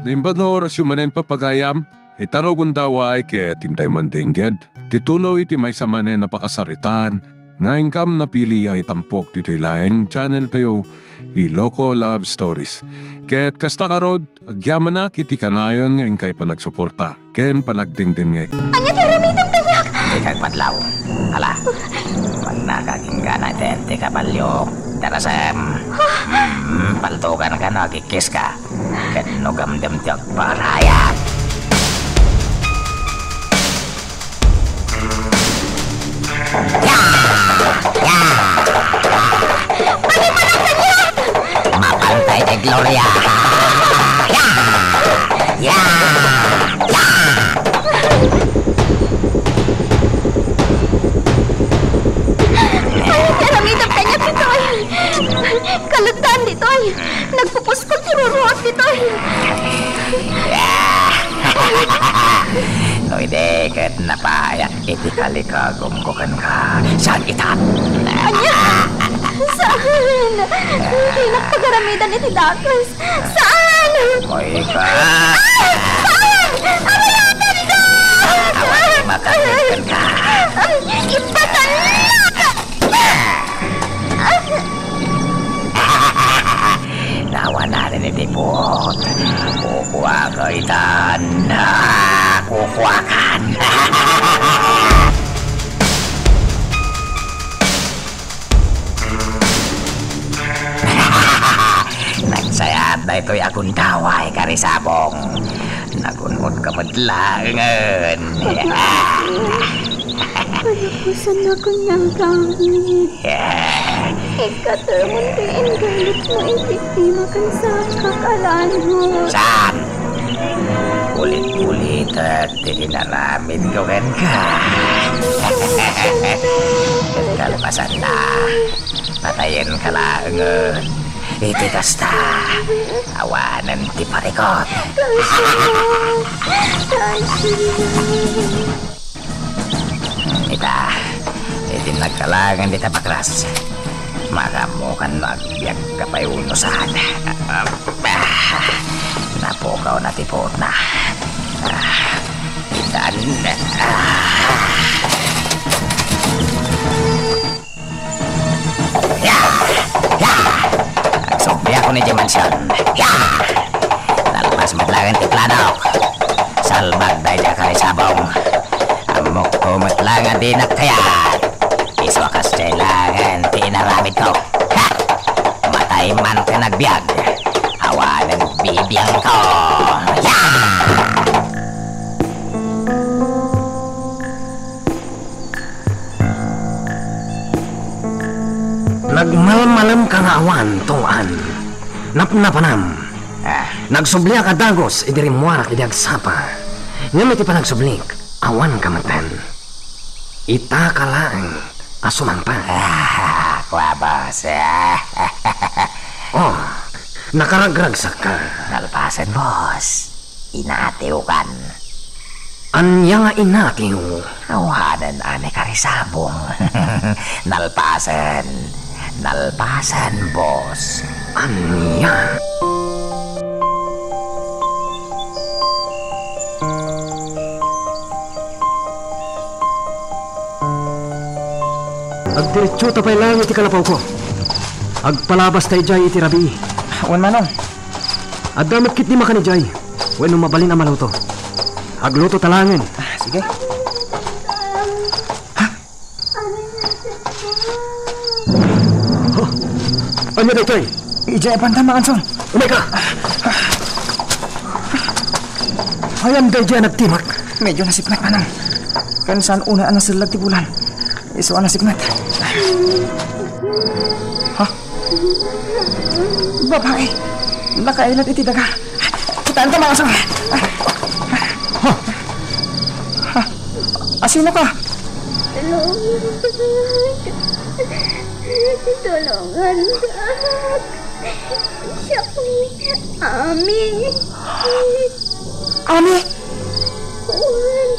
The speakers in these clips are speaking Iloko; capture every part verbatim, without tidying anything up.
Naimbag nga orasyo manen, papagayam, ita nga gundaway ket intay mandengngeg ti tuloy ti maysa manen a pakasaritaan nga inkam napili a itampok ditoy laeng channel tayo, Iloko Love Stories. Ket kasta ngarud, agyamanak iti kanayon nga inkay panagsuporta ken panagdengdengngeg. Ania ti aramidem kaniak? Dikay padlaw. Ala, magnaka kenka, naten ti kabalio. Darasem. Hmm, paltuganka no agikkiska. Ket no gamdem ti agparayat. Ya! Ya! Mapantay ti Gloria! Ya! Ya! Ya! Ania ti aramidem kaniak ditoy? Kalutan ditoy! Nagpupuskol ti ruruot ditoy! No idi ket napaayat iti kalikagumko kenka, saan itan? Ania? Saan? Dinak pagaramidan iti dakes. Saan? Moy ka. Ah! Saan? Abayatanko! Awan ti makakit kenka. Ay, ipatanna! Nawananen iti puot. Kukuaka itan. Ah, kukuakan. Nagsayat daytoy a gundaway, Karisabong. Nagun-otka met laengen. Panakusanakon nga agamit. Ikkatemon ti inggalitmo iti biktima ken saan ka kalanod. Saan? Ulit-ulitek ti inaramidko kenka. Ket kalpasanna, patayenka laengen. Iti kasta, awanen ti parikut. Ita, iti nagkalangen dita bakras. Makaammokan no agbiagka pay wenno saan. Ah, napukawna ti puotna. Ah, itan. Ah. Ya! Ya! Agsubliakon idiay mansion. Ya! Nalpas met laeng ti planok. Salbag daydiay a Karisabong. Ammokto met laeng a dinak kayat. Isu a kasdiay laengen ti inaramidko. Ha! Matay man ken agbiag. Awanen bibiangko. Ya! Nagmalmalemka nga awan, Tuan. Napnapanam. Ah. Nagsubliak a dagus idi rimmuarak idi agsapa. Ngem iti panagsublik, awanka metten. Itaka laeng a sumangpet. Ah, kua, boss. Oh, nakaragragsakka. Nalpasen, boss. Inatiwkan. Ania nga inatiw? Awanen a ni Karisabong. Nalpasen. Nalpasen, boss. Ania? Agdiretsota pay laeng iti kalapawko. Agpalabasta idiay iti rabii. Wen, Manong. Adda met ketdi makan idiay wenno mabalin a maluto. Aglutota laengen. Ah, sige. Ha? Ha? Ania daytoy? Idiay a banda, Manong Ansong. Umayka! Ayan daydiay a nagtimak. Medyo nasipnget, Manong. Ken saan unay a nasellag ti bulan. Isu a nasipnget. Ha? Babai, nakailad iti daga. Kitaenka, Manong Ansong. Ha? Asinoka? Tulongan. Tulongan. Siak ni Ami. Ami? Wen,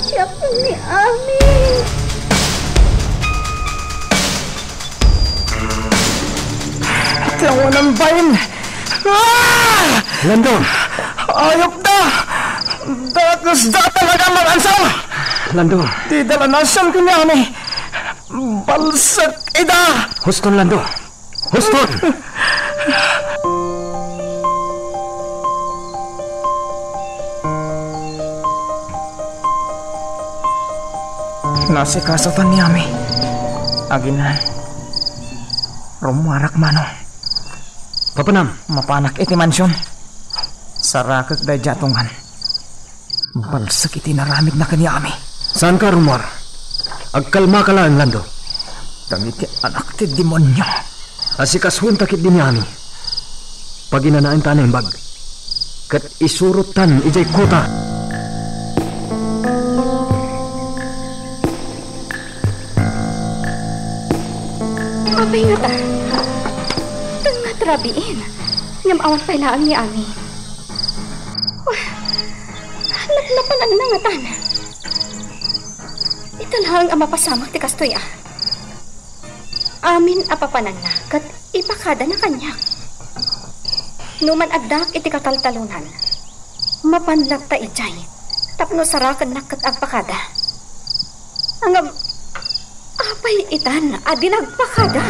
siak ni Ami. Ti awanan bain. Ah! Landon! Ayupda! Dakesda talaga, Mang Ansal! Lando. Dida la nasion ken ni Ami. Balsek ida! Huston, Lando. Huston! Naasikasotan ni Ami. Aginan, rummuarak mano. Papanam? Mapanak iti mansion. Sarakek daydiay a tungan. Balsek iti inaramidna ken ni Ami. Saanka a rummuar. Agkalmaka laeng, Lando. Dagiti anak ti demonio. Asikasuenta ketdi ni Ami. Paginanaenta a naimbag. Ket isurottan idiay kota. Apay ngata? Tengnga ti rabiin. Ngem awan pay laeng ni Ami. Wah, naplapananna ngatan. Ita laeng a mapasamak ti kastoy a. Amin a papananna ket ipakadana kaniak. No man addaak iti kataltalonan, mapan latta idiay tapno sarakennak ket agpakada. Ngem, apay itan a di nagpakada?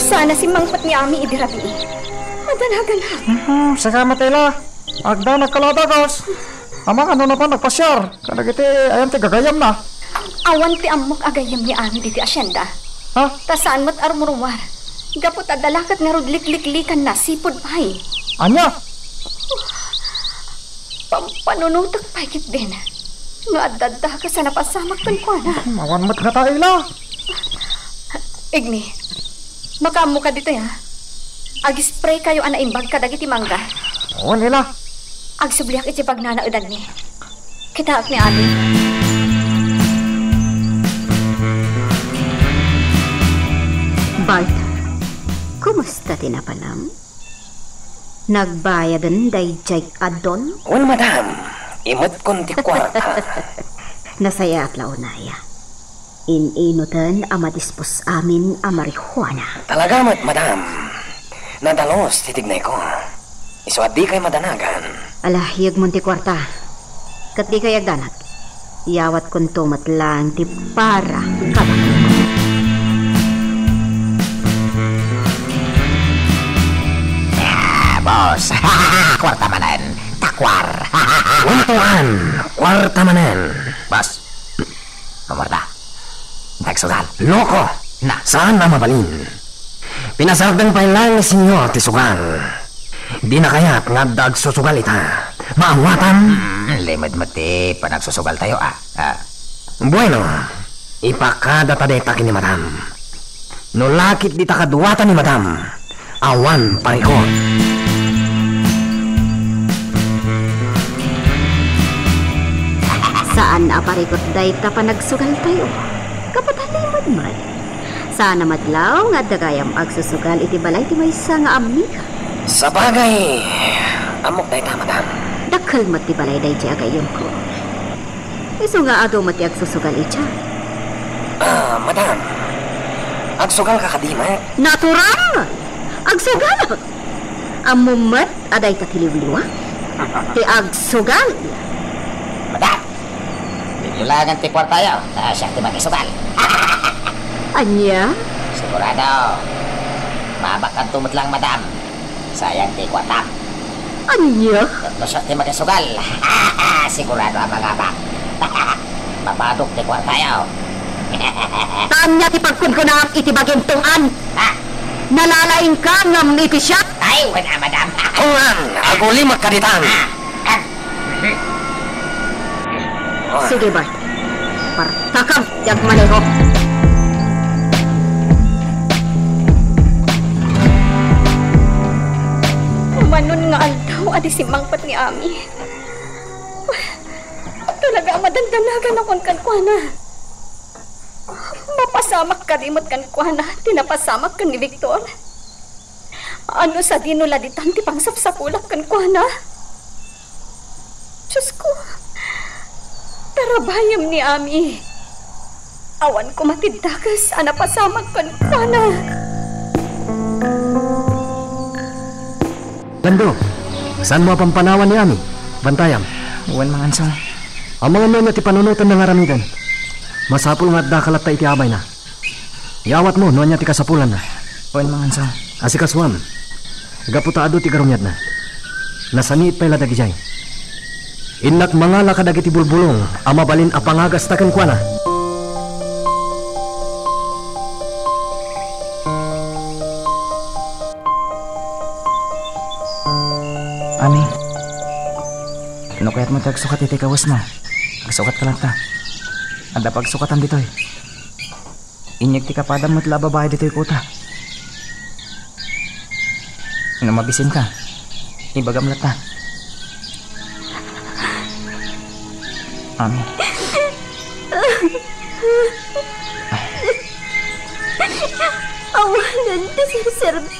Saan a simmangpet ni Ami idi rabii. Madanagan. Mhm, sika met ila. Agdanag ka la dagus. Amangan no napan nagpasiar kadagiti ayan ti gagayyemna. Awan ti ammok a gayyem ni Ami diti asienda. Ha? Ta saan met a rumrumuar. Gapu ta adda la ket ngarud likliklikanna sipud pay. Ania? Pampanunotek pay ketdin nga adda dakes a napasamak kenkuana. Hmm, awan met ngata ila. Igni, makaammoka ditoy, ha? Ag-spray kayo a naimbag kadagiti mangga. Wen, ila. Agsubliak iti pagnanaedanmi. Kitaak ni Ami. Bart, kumusta ti napanam? Nagbayaden daydiay addon? Wen, madam, imetkon ti kuarta. Nasayaat la unay. In-inuten a madispos amin a marijuana. Talaga met, madam. Nadalus ti tignayko. Isu a dikay madanagan. Ala, yegmon ti kuarta. Ket dikay agdanag. Yawatkonto met laeng ti para kadakayo. Ah, boss. Kuarta manen. Takuar. Kuarta manen. Boss. Kuarta. Nagsugal. Loko! Na. Saan a mabalin? Pinasardeng pay laeng ni Senyor ti sugal. Dina kayat nga adda agsusugal ita. Maawatan? Hmm, limed met ti panagsusugaltayo, ah. Ah. Bueno, ipakadata dayta ken ni Madam. No lakit dita kaduata ni Madam, awan parikot. Saan a parikot dayta panagsugaltayo. Kapatalibad met. Saan a madlaw nga adda gayam agsusugal iti balay ti maysa nga amiga. Sabagay, ammok dayta, madam. Dakkel met ti balay daydiay a gayyemko. Isu nga adu met ti agsusugal idiay. Ah, madam, agsugalka kadi met? Natural! Agsugal! Ammom met a dayta ti liwliwa? Ti agsugal! Madam! Bibulagan ti kuartayo, ta siak ti makisugal. Ania? Sigurado. Mabakkanto met lang, madam. Sayang ti kuartam. Ania? No siak ti makisugal, sigurado a mangabak. Mapadok ti kuartayo. Ta ania ti pagkunkunam iti bagim, Tong-an? Ha? Nalalaingka ngem iti siak? Ay, wen a, madam. Tong-an, agulimek kaditan. Ah, ah. Sige, Bart. Partakam ti agmaneho. Manon nga aldaw a di simmangpet ni Ami. Talaga a madandanaganakon kenkuana. Mapasamak kadi met kenkuana ti napasamak ken ni Victor? Ano sadino la ditan ti pangsapsapulak kenkuana? Diosko, tarabayem ni Ami. Awan koma ti dakes a napasamak kenkuana. Lando, saanmo a pampanawan ni Ami? Bantayam. Wen, Mangansong. Amangan no ania ti panunotenna nga aramiden. Masapul nga addaka latta iti abayna. Iawatmo no ania ti kasapulanna. Wen, Mangansong. Asikasuam. Gapu ta adu ti garuniadna. Nasaniit pay la dagijay. Innak mangala kadagiti bulbulong a mabalin a pangagasta kenkuana. Ami, no kayatmo ti agsukat iti kawesmo, agsukatka latta. Adda pagsukatan ditoy. Inyeg ti kapadam met la a babai ditoy kota. No mabisinka, ibagam latta. Ami. Awanen ti serserbi.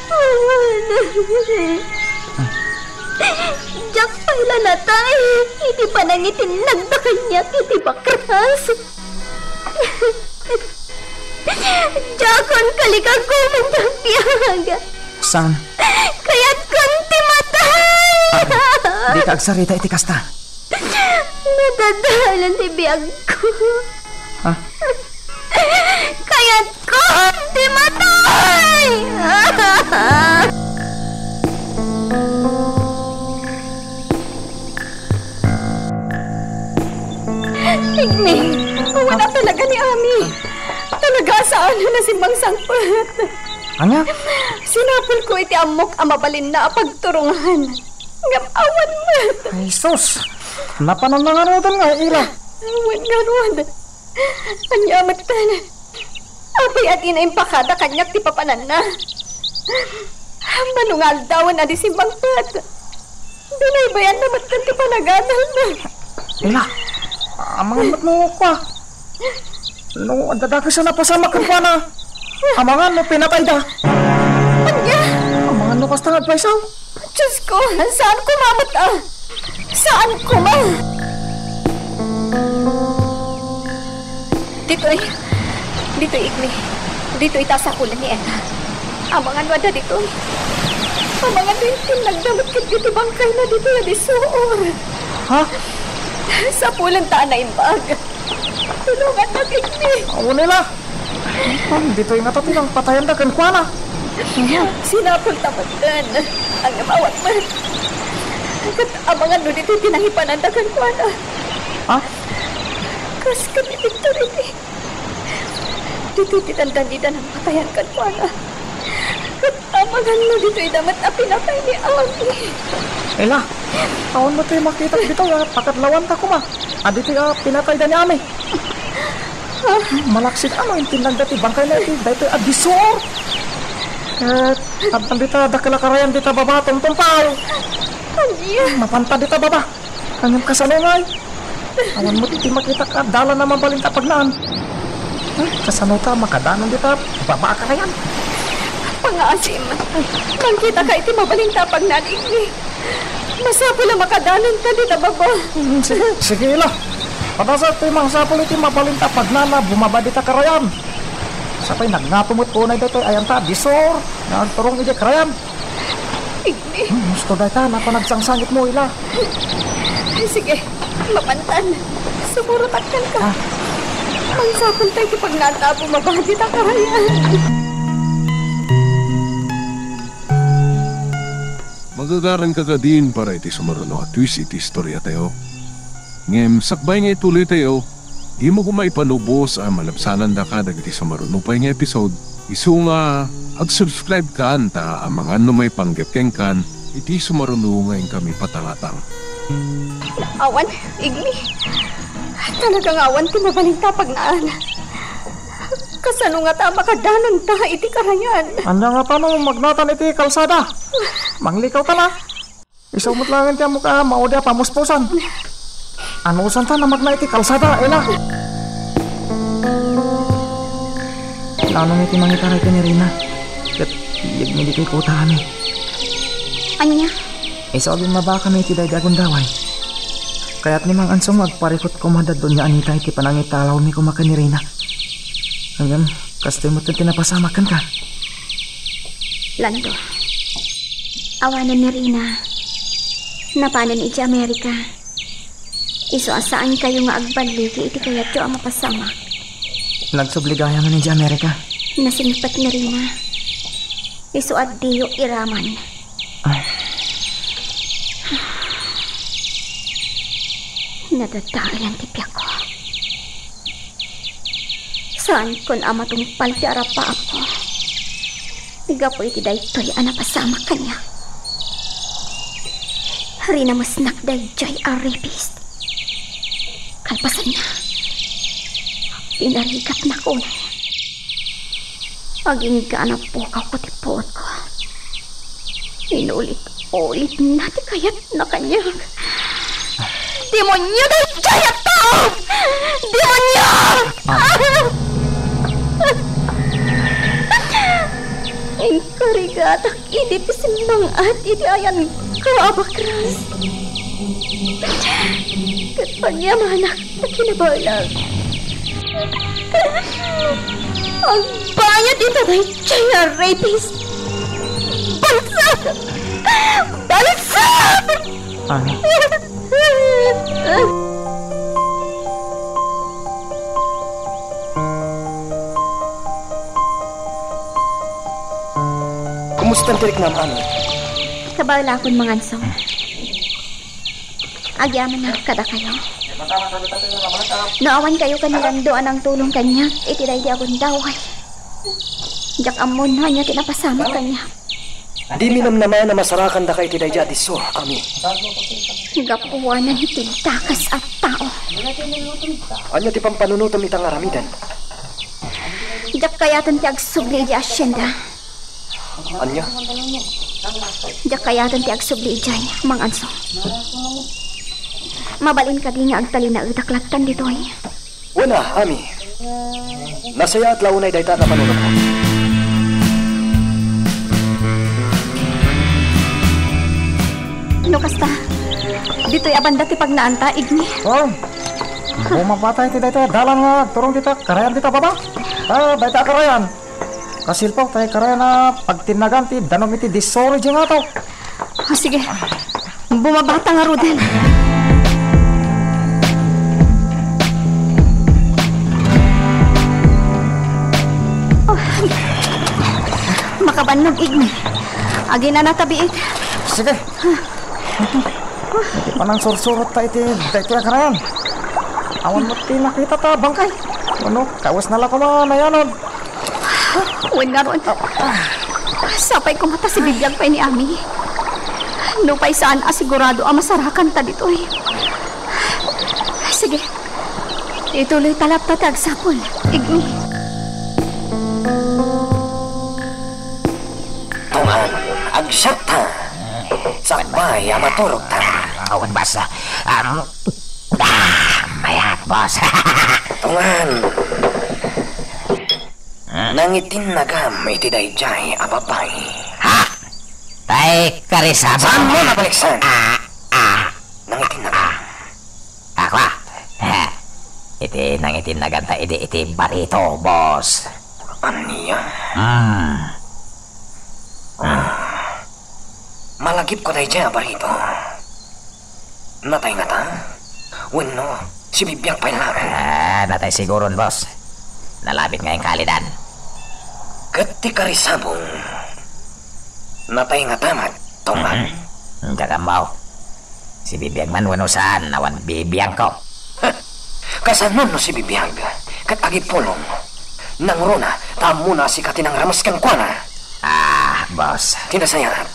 Awanen. Diak pay la natay iti panangitinnagda kaniak iti bakras. Diakon kalikagkuman ti agbiag. Saan? Kayatkon ti matay! Dika agsarita iti kasta. Nadadalan ti biagko. Ha? Kayatkon ti matay! Igni, awan a talaga ni Ami. Talaga a saan a nasimangsangpet. Ania? Sinapulko iti ammok a mabalinna a pagturungan. Ngem awan met. Ay, sus! Napanan na nga ngaruden nga, Ira. Awan ngarud. Ania met, apay a dina impakada kaniak ti papananna? Mano nga aldawen a di simmangpet. Binaybayanna met ti panagadalna. Ila, amangan met no kua. No adda dakes a napasamak kenkuana, amangan no pinatayda. Ania? Amangan no kasta nga agpayso. Diosko, saan koma met, a? Saan koma? Ditoy. Ditoy, Igni. Ditoy ta sapulen ni Ena. Amangan no adda ditoy. Amangan no intinnagda met ketdi ti bangkayna ditoy a disuor. Ha? Sapulen ta a naimbag. Tulongannak, Igni. Awan, Ila. Ditoy ngata ti nangpatayanda kenkuana. Sinapulta metten. Ngem awan met. Ket amangan no ditoy ti nangipananda kenkuana. Ha? Kas ket ni Victor idi. Ditoy ti dandani da nangpatayan kenkuana. Ket amangan no ditoy da met a pinatay ni Ami. Ela, awan met ti makitak ditoy a pakadlawanta koma a ditoy a pinatayda ni Ami. Malaksid a no intinnagda ti bangkayna iti daytoy a disuor. Ket addan dita dakkel a karayan dita baba, tumtumpaw. Ania? Mapanta dita baba. Ngem kasano ngay? Awan met ti makitak a dalan a mabalin ta pagnaan. Hmm, kasano ta makadanon dita baba a karayan? Pangaasim, mangkitaka iti mabalin ta pagnaan, Igni. Masapul a makadanonta dita baba. Hmm, si-, sige, Ila. Padasa ti masapul iti mabalin ta pagnaan a bumaba dita karayan. Sapay nagngato met unay daytoy ayanta a disuor nga agturong idiay karayan. Igni. Hmm, husto dayta, napan agsangsangitmo, Ila. Sige, mapantan. Sumurotak kenka. Ah. Mangsapulta iti pagnaanta a bumaba dita karayan. Magagaranka kadin para iti sumaruno a twist iti istoriatayo. Ngem sakbay nga ituloytayo, dimo koma ipanubos a malabsanandaka dagiti sumaruno pay nga episode, isu nga ag-subscribe kan ta amangan no maipanggep kenkan iti sumaruno nga inkami patangatang. Awan, Igni. Talaga nga awan ti mabalinta a pagnaan. Kasano ngata a makadanonta iti karayan? Ania ngata no magnatan iti kalsada? Manglikawta la. Isu met laeng ti ammok a maudiak a pamuspusan. Anusanta a magna iti kalsada, Ela. Nano iti mangitaray ken ni Rina? Ket iyegmi ditoy kota, Ami. Ania? Isu a bimmabakami iti daydi a gundaway. Kayat ni Mang Anso nga agparikut koma da Doña Anita iti panangitalawmi koma ken ni Rina. Ngem, kastoy met ti napasamak kenka. Lando, awanen ni Rina. Napanen idiay Amerika. Isu a saankayo nga agballigi iti kayatyo a mapasamak. Nagsubli gayam idiay Amerika. Nasingpet ni Rina. Isu a diyo iraman. Ah. Nadadaelan ti biagko. Saankon a matungpal ti arapaapko gapu iti daytoy a napasamak kaniak. Rinamesnak daydiay a rapist. Kalpasanna, pinarigatnak unay. Agingga a napukawko ti puotko. Inulit-ulitna ti kayatna kaniak. Demonio daydiay a tao! Demonio! Inkarigatak idi pisimbang-at iti ayanko a bakras. Ket pagyamanak a kinabaelan. Agbayad ita daydiay a rapist! Balsam! Balsam! Ani? Kumusta ti riknam, Ami? Kabaelakon, Mang Anso. Agyamanak kadakayo. No awan kayo ken ni Lando a nangtulong kaniak iti daydi a gundaway, diak ammo no ania ti napasamak kaniak. Dimi namnama a masarakandaka iti daydi a disso, Ami. Gapuanan iti dakes a tao. Ania ti pampanunotem ita nga aramiden? Diak kayaten ti agsubli idiay asienda. Ania? Diak kayaten ti agsubli idiay, Mang Anso. Mabalin kadi nga agtalinaedak lattan ditoy? Wen a, Ami. Nasayaat la unay dayta a napanunotka. No kasta, ditoy a banda ti pagnaanta, Igni. Oh, bumabata iti dayta a dalan nga agturong dita karayan dita baba. Ah, dayta a karayan. Kasilpaw tay karayan a pagtinnagan ti danum iti disso idiay ngato. O, sige. Bumabata ngaruden. Makabannog, Igni. Aginana ta biit. Sige. Panangsursurot ta iti daytoy a karayan. Awan met ti nakita ta bangkay. Wenno, kawesna la koma nayanod. Wen ngarud. Sapay koma ta sibibiag pay ni Ami. Nupay saan a sigurado a masarakanta ditoy. Sige. Ituloy ta latta ti agsapul. Igni. Tungan, agsiatta. Sakbay a maturogta. Awan basa. Am, ah, mayat, boss. Tungan. Nangitinnagam iti daydiay a babai. Ha? Tay Karisabong. Saanmo nabaliksan? Ah, ah. Nangitinnagam. Ako, ah. Ha. Iti nangitinnaganta idi iti barito, boss. Ania? Hmm. Ah. Malagipko daydiay a barito. Natay ngata? Wenno, sibibiag pay laeng? Ah, natay siguron, boss. Nalabit nga inkalidan. Ket ti Karisabong, natay ngata met, Tungan? Mhm. Diak ammo. Sibibiag man wenno saan, awan bibiangko. Kasanon no sibibiag ket agipulong? Nangruna ta ammona a sika ti nangrames kenkuana. Ah, boss. Ti nasayaat,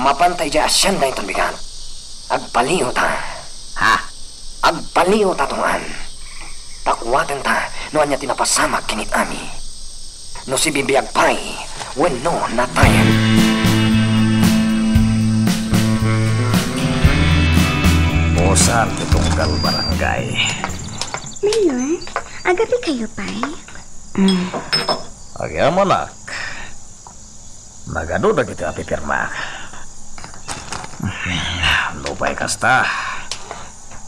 mapanta idiay asienda inton bigat. Agpaliiwta. Ha? Agpaliiwta, Tungan. Pakuatenta no ania ti napasamak ken ni Ami. No sibibiag pay wenno natayen. Busan ti tunggal barangay. Mayor, agapikayo pay? Mm. Agyamanak. Nagadu dagiti apipirmak. Nupay kasta,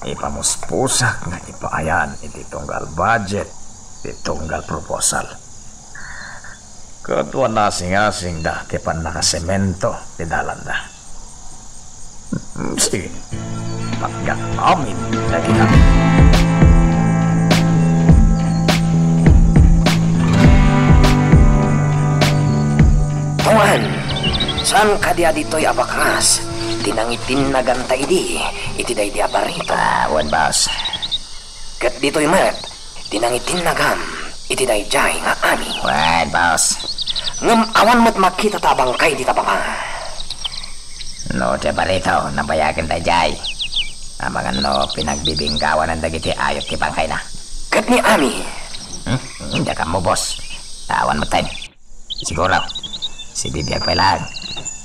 Ipamuspusak nga ipaayan iti tunggal budget, iti tunggal proposal. Ket wan asing-asingda ti pannakasemento ti dalanda. Hmm, sige. Patgak amin dagita. Tuan, saan kadi a ditoy a bakras ti nangitinnaganta idi iti daydi a barito? Ah, wen, boss. Ket ditoy met ti nangitinnagam iti daydiay nga ani. Wen, boss. Ngem awan met makitata a bangkay dita baba. No, ti barito, nabayagen daydiay. Amangan no pinagbibinggawanan dagiti ayup ti bangkayna. Ket ni Ami? Hmm? Diak ammo, boss. Awan met time. Siguro, sibibiag pay laeng.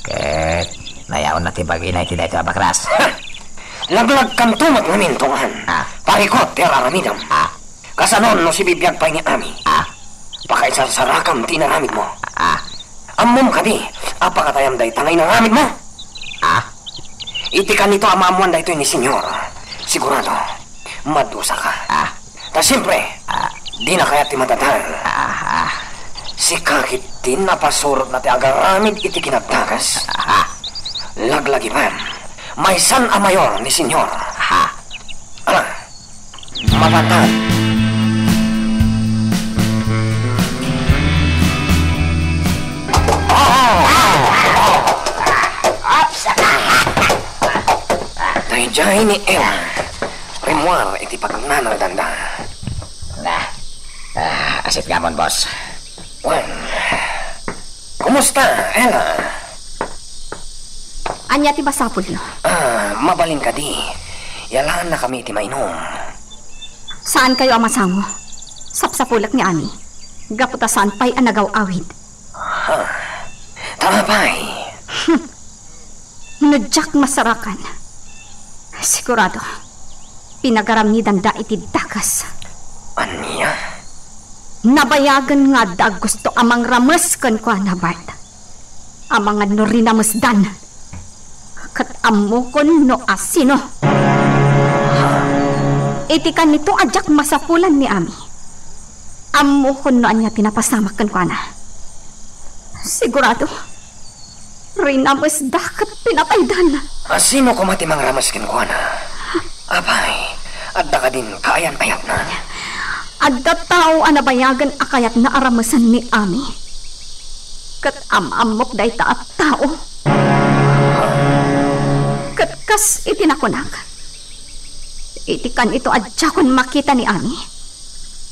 Ket nayaonna ti bagina iti daytoy a bakras. Ha! Laglagkanto met ngamin, Tuan. Ah. Parikot ti ar-aramidem. Ah. Kasanon no sibibiag pay ni Ami? Ah. Pakaisarsarakam ti inaramidmo. Ah. Ammom kadi a pakatayam dayta nga inaramidmo? Ah. Iti kanito a maammoan daytoy ni Señor, sigurado, madusaka. Ah. Ta siempre, ah, dina kayat ti madadal. Ah, ah. Sika ketdi napasurotna ti agaramid iti kinadakes. Ah. Laglagipem, maysan a mayor ni Señor. Ah. Ala, mapantag. Daydiay ni Ella. Rimmuar iti pagnanardanda. Ah, ah, asit ngamon, boss. Wen, kumusta, Ella? Ania ti masapulyo? Ah, mabalin kadi. Yalaannakami iti mainum. Saankayo a masango. Sapsapulek ni Ami. Gapu ta saan pay a nagaw-awid. Ha? Ta apay? Hmm. No diak masarakan, sigurado, pinagaramidanda iti dakes. Ania? Nabayagen nga adda aggusto a mangrames kenkuana, Bart. Amangan no rinamesdan, ket ammokon no asino. Iti kanito a diak masapulan ni Ami. Ammokon no ania ti napasamak kenkuana. Sigurado, rinamesda ket pinataydan. Asino koma ti mangrames kenkuana? Apay, adda kadin kaayan-ayatna? Adda tao a nabayagen a kayatna a ramesen ni Ami. Ket am-ammok dayta a tao. Ket kas iti nakunak, iti kanito a diakon makita ni Ami,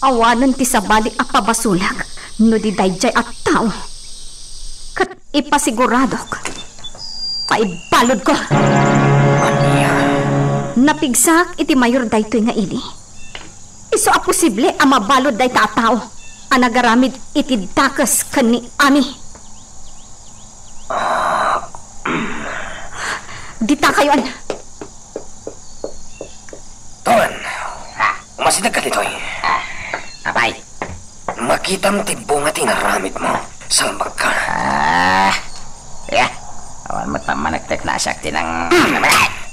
awanen ti sabali a pabasolak no di daydiay a tao. Ket ipasiguradok, paibaludko. Ania? Napigsaak iti mayor daytoy nga ili. Isu a posible a mabalud dayta a tao a nagaramid iti dakes ken ni Ami. Ditakayon. Tuan, umasidegka ditoy. Apay? Makitam ti bunga ti inaramidmo. Salbagka. Ah, ya. Awan met pammanektek na siak ti nang-, aray,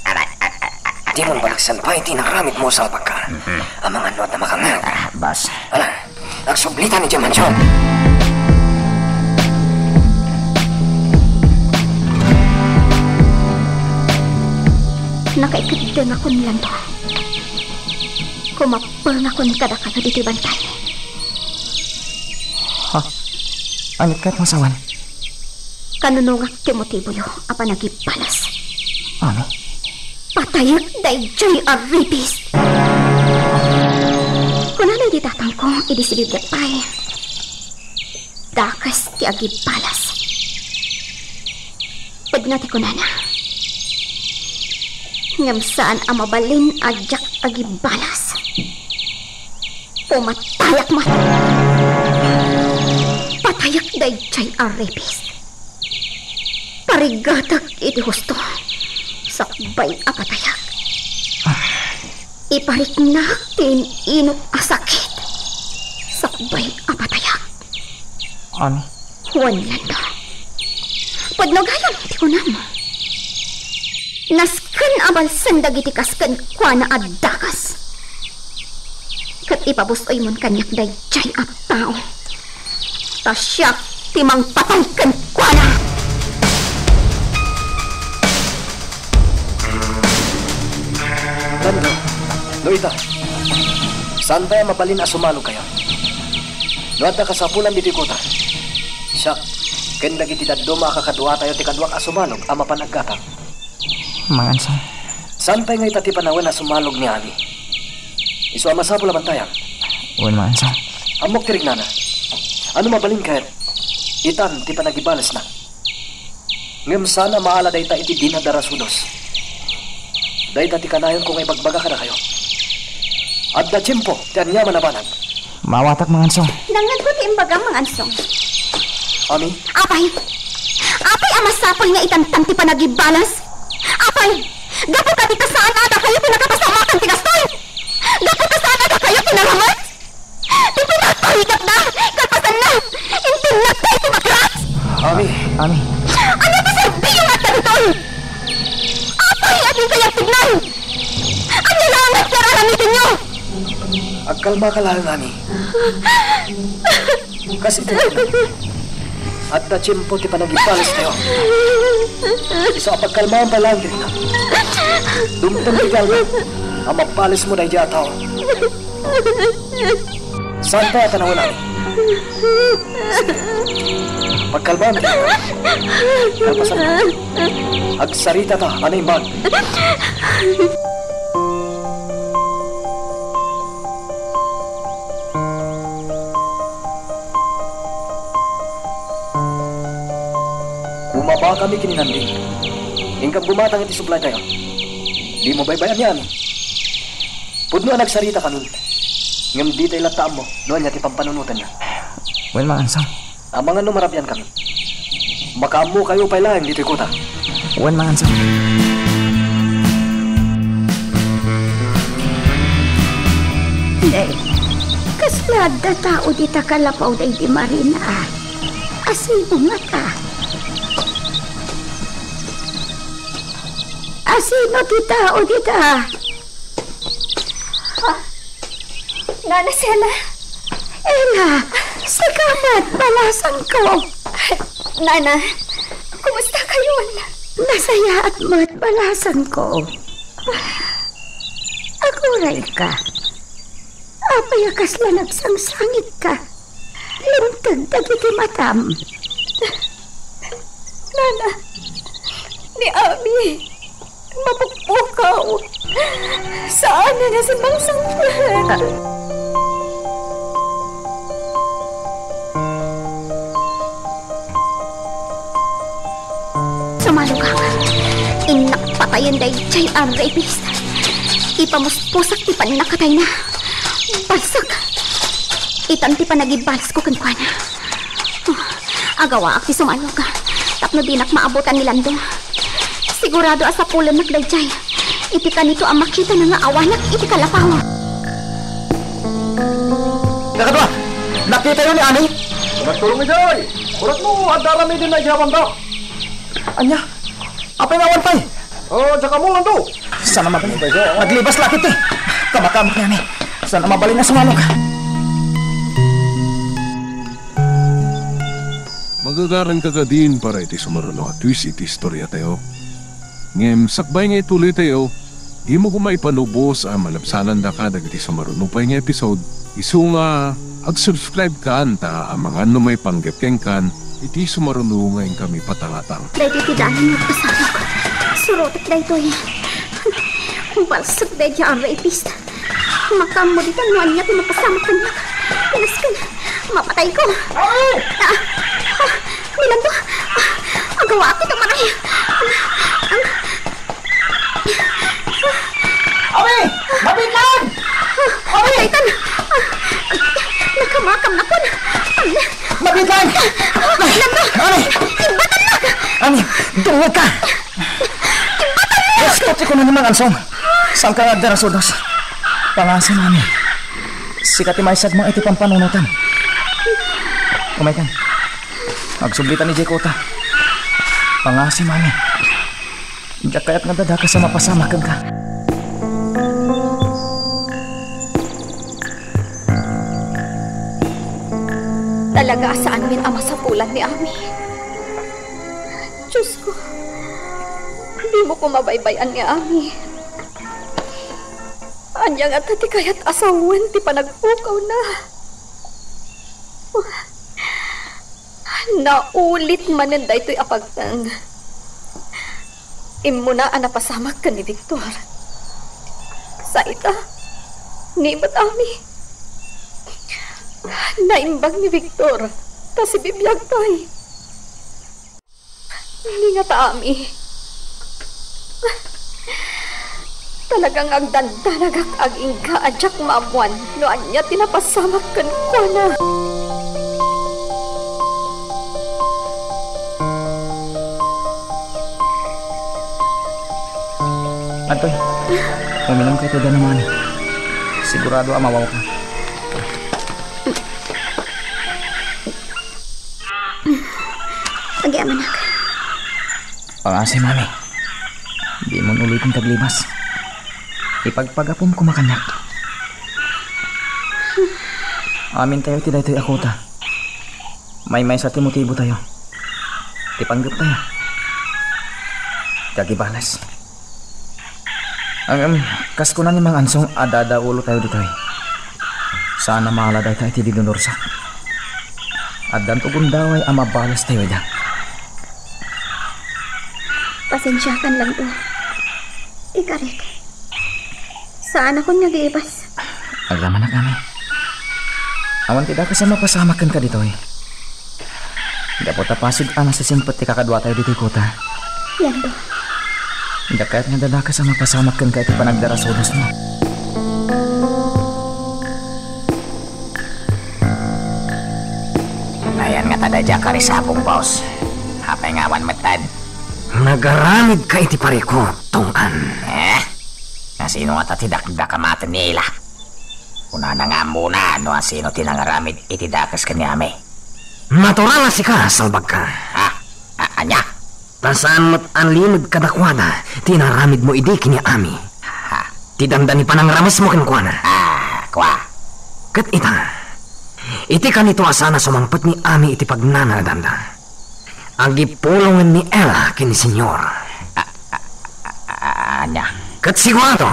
aray, aray, aray. Dimon baliksan pay ti inaramidmo, salbagka. Mhm. Amangan no adda makangngeg. Ah, boss. Ala, agsublitan idiay mansyon. Nakaikeddengakon, Lando. Kumapengakon kadakayo ditoy bantay. Ha? Ania ti kayatmo a sawen? Kanunongak ti motiboyo a panagibalas. Ano? Patayek daydiay a rapist. Kunana idi tatangko idi sibibiag pay, dakes ti agibalas. Pudno ti kunana. Ngem saan a mabalin a diak agibalas. Pumatayak met. Patayak daydiay a rapist. Parigatek iti husto. Sakbay a patayak. Ipariknak ti in-inuk a sakit. Sakbay a patayak. Ano? Wen, Lando. Pudno gayam ti kunam. Nasken a balsen dagiti kas kenkuana a dakes. Ket ipabus-oymon kaniak daydiay a tao. Ta siak ti mangpatay kenkuana. Danda, no ita, saan pay a mabalin a sumalogkayo? No adda kasapulan ditoy kota, siak ken dagiti dadduma a kakaduatayo ti kaduak a sumalog a mapan aggatang. Mangansong. Saan pay nga ita ti panawen a sumalog ni Ami? Isu a masapul a bantayam. Wen, Mangansong. Ammok ti rignana. Ano mabalin ket, itan ti panagibalesna. Ngem saan a maala dayta iti dina darasudos. Dayta ti kanayonko nga ibagbaga kadakayo. Adda tiempo ti aniaman a banag. Maawatak, Mangansong. Nangngegko ti imbagam, Mangansong. Ami? Apay! Apay a masapul nga itantan ti panagibales? Apay! Gapu ta dita saan a dakayo ti nakapasamakan ti kastoy? Gapu ta saan a dakayo ti naraman? Ti pinagparikatda, kalpasanna, intinnagda iti bakrats! Ami. Ami. Ania ti serbiyo nga adda ditoy? Apay a dikay agtugnaw? Ania laeng ti ar-aramidenyo? Agkalmaka laeng, Ami. Kas iti adda tiempo ti panagibalestayo. Isu a pagkalmaam pay laeng dita. Dumteng ti galna a mabalesmo daydiay a tao. Saan pay a panawen, Ami? Pagkalmaam. Kalpasan. Agsaritata a naimbag. Bumabakami ken ni Nanding. Inka bumatang iti sublitayo. Dimo baybay-an ni Ami. Pudno a nagsaritakamin. Ngem ditay latta ammo no ania ti pampanunotenna. Wen, Mangansong. Amangan no marabiankami. Makaammokayo pay laeng ditoy kota. Wen, Mangansong. Nay, kasla adda tao dita kalapaw daydi Marina a? Asino ngata? Asino ti tao dita? Ah, Nana Sela? Ela, sika met, balasangko. Nana, kumusta kayon? Nasayaat met, balasangko. Agurayka. Apay a kasla nagsangsangitka? Linteg dagiti matam. Nana, ni Ami, mapukpukaw. Saan a nasimangsangpet. Sumalogak. Innak patayen daydiay a rapist. Ipamuspusak ti pannakatayna. Balsek. Itan ti panagibalesko kenkuana. Agawaak ti sumalog tapno dinak maabutan ni Lando. Sigurado a sapulennak daydiay iti kanito a makitana nga awanak iti kalapaw. Kakadua, nakitayo ni Ami? Nagturong idiay. Kunak mo, adda aramiden na idiay a banda. Ania? Apay nga awan pay? Oh, diak ammo, Lando. Saan a mabalin? Naglibas la ket ti kamakamak ni Ami. Saan a mabalin a sumalog? Magagaranka kadin para iti sumaruno a twist iti istoriatayo. Ngem sakbay nga ituloytayo, dimo koma ipanubos a malabsanandaka dagiti sumaruno pay nga episode. Isu nga, ag-subscribe kan ta amangan no maipanggep kenkan iti sumaruno nga inkami patangatang. Daytoy ti dalan nga agpasamak. Surotek daytoy. Balsek daydiay a rapist. Makaammo dita no ania ti mapasamak kaniak. Pinasken. Mapatayko. Ay! Ah, ah, Milando. Ah, agawaak ita, maray. Ah, ah. Ami! Mabitlan! Ami! Ataytan! Nakamakam na pon! Mabitlan! Landa! Ami! Imbatan na! Ami! Dungog ka! Imbatan na! Yes, kati ko na naman, Ansong. Saan ka nga agdarasudos? Pangasim, Ami. Sika ti maisagmo iti pampanunotan. Kumaykan. Agsublitan ni Jay Kota. Pangasim, Ami. Diak kayat nga adda dakes a mapasamak kenka. Talaga a saanmin a masapulan ni Ami. Diosko, dimo ko mabaybay-an ni Ami. Ania ngata ti kayat a sawen ti panagpukawna? Naulit manen daytoy a pagteng. Immuna a napasamak ken ni Victor. Sa ita, ni met Ami. Naimbag ni Victor ta sibibiagtay. Ni ngata Ami. Talaga nga agdandanagak agingga a diak maammuan no ania ti napasamak kenkuana. Adtoy, uminumka iti danum, Ami. Sigurado a mawawka. Agyamanak. Pangasim, Ami. Dimon uliten ti aglibas. Ipagpagapum koma kaniak. Amintayo iti daytoy a kuta. Maymaysa ti motibotayo. Ti panggeptayo. Ti agibales. Ngem, kas kuna ni Mang Ansong, adda-adda ulotayo ditoy. Saan a maala dayta iti dinunursak. Addanto gundaway a mabalastayo ida. Pasensiakan laeng, O. Ikarik. Saanakon nga agibas. Agyamanak, Ami. Awan ti dakes a mapasamak kenka ditoy. Gapu ta pasig a nasisingpet ti kakaduatayo ditoy kuta. Yando. Diak kayat nga adda dakes a mapasamak kenka iti panagdarasudosmo. Ayan ngata daydiay a karisabong, boss. Apay nga awan metten? Nagaramidka iti parikut, Tong-an. Eh? Nasino ngata ti dakdak a maten ni Ela? Kunana nga ammona no asino ti nangaramid iti dakes ken ni Ami. Natural a sika, salbagka. Ha? A-, ania? Ta saan met a limed kadakuada ti inaramidmo idi ken ni Ami. Ha? Ti dandani panangramesmo kenkuana. Ah, kua. Ket ita, iti kanito a saan a sumangpet ni Ami iti pagnanaedanda. Agipulongen ni Ela ken ni Senyor. A-, a-, a-, a-, ania? Ket sigurado,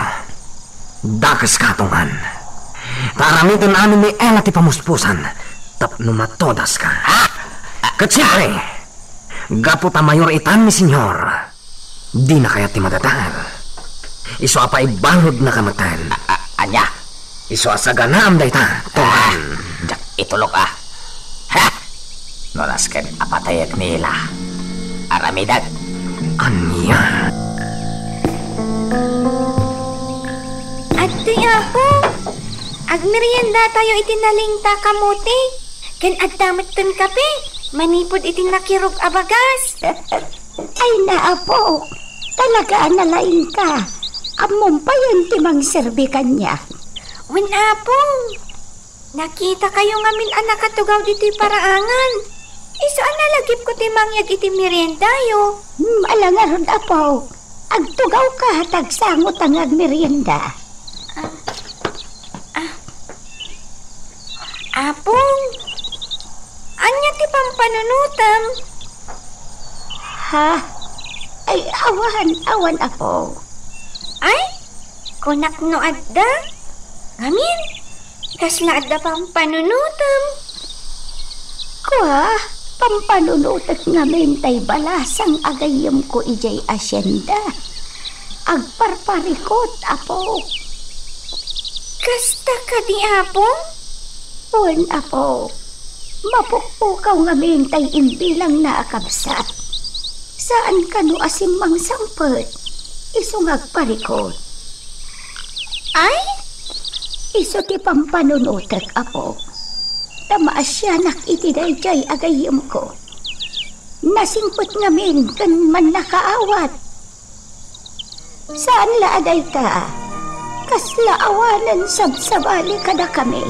dakeska, Tong-an. Ta aramiden amin ni Ela ti pamuspusan tapno matodaska. Ha? Ket siempre, gapu ta mayor itan ni Senyor, dina kayat ti madadael. Isu a paibaludnaka metten. A-, a-, ania? Isu a saganaam dayta, Tong-an. Ah, diak itulok, a. Ha? No nasken a patayek ni Ela, aramidek. Ania? Adtoy, Apo. Agmeriendatayo iti nalingta kamote. Ken adda metten kape, manipud iti nakirug a bagas. Ay, Apo, talaga a nalaingka. Ammom payen ti mangserbi kaniak. Wen, Apong. Nakitakayo ngamin a nakatugaw ditoy paraangan. Isu a nalagipko ti mangyeg iti meriendayo. Hmm, ala ngarud, Apo. Agtugawka, ta agsangota nga agmerienda. Ah, ah. Apong, ania ti pampanunotem? Ha? Ay, awan, awan, Apo. Ay, kunak no adda. Ngamin, kasla adda pampanunotem? Kua, pampanunotek ngamin tay balasang a gayyemko idiay asienda. Agparparikut, Apo. Kasta kadi, Apo? Wen, Apo. Mapukpukaw ngamin tay imbilangna a kabsat. Saan kano a simmangsampet. Isu nga agparikut. Ay? Isu ti pampanunotek, Apo. Ta maasianak iti daydiay a gayyemko. Nasingpet ngamin ken mannakaawat. Saan la a dayta, kasla awanen sabsabali kadakami,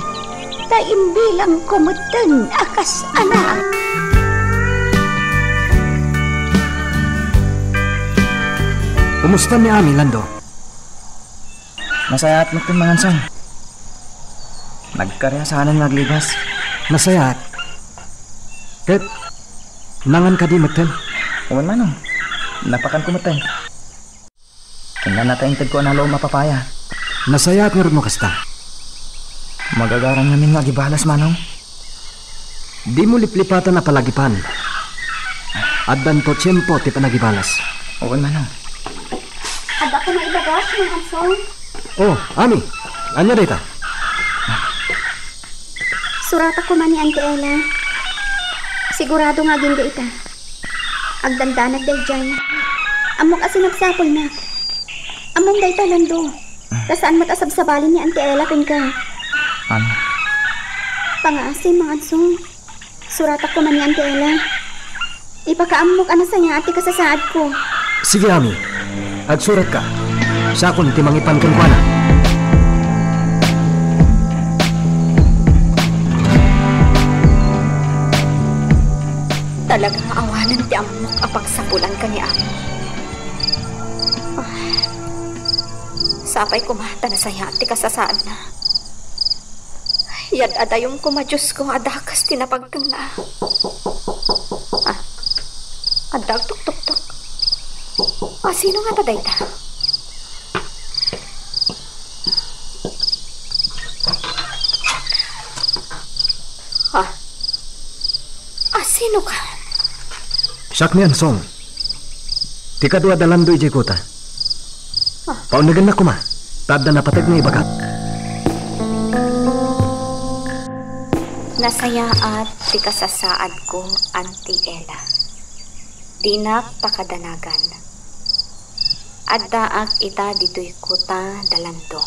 ta imbilangko metten a kas anak. Kumusta ni Ami, Lando? Nasayaat metten, Mangansong. Nagkari a saanen nga aglibas. Nasayaat. Ket, nangan kadi metten? Wen, Manong. Napakanko metten. Kinna ta intedko a nalom a papaya. Nasayaat ngarud no kasta. Magagaram ngamin nga agibalas, Manong. Dimo liplipatan a palagipan. Addanto tiempo ti panagibalas. Wen, Manong. Adda koma ibagas, Manong Ansong? Oh, Ami. Ania dayta? Suratak koma ni Auntie Ella. Sigurado nga agingga ita. Agdandanag daydiay. Ammok a sinapsapulna. Ammom dayta, Lando. Ta saan met a sabsabalin ni Auntie Ella kenka. Ano? Pangngaasim, Mangansong. Suratak koma ni Auntie Ella. Ipakaammok a nasayaat ti kasasaadko. Sige, Ami. Agsuratka. Siakon ti mangipan kenkuana. Talaga nga awanen ti ammok a pagsapulanka ni Ami. Ah, sapay koma ta nasayaat ti kasasaadna. Yad-adayom koma, Diosko, a dakes ti napagtengnga. Ah, adda agtuktoktok. Ah, sino ngata dayta? Ah, ah, sino ka? Siak ni Ansong. Ti kadua da Lando idiay kuta. Ah. Paunnegennak koma, ta adda napateg nga ibagak. Nasayaat ti kasasaadko, Auntie Ella. Dinak pakadanagan. Addaak ita ditoy kuta da Lando.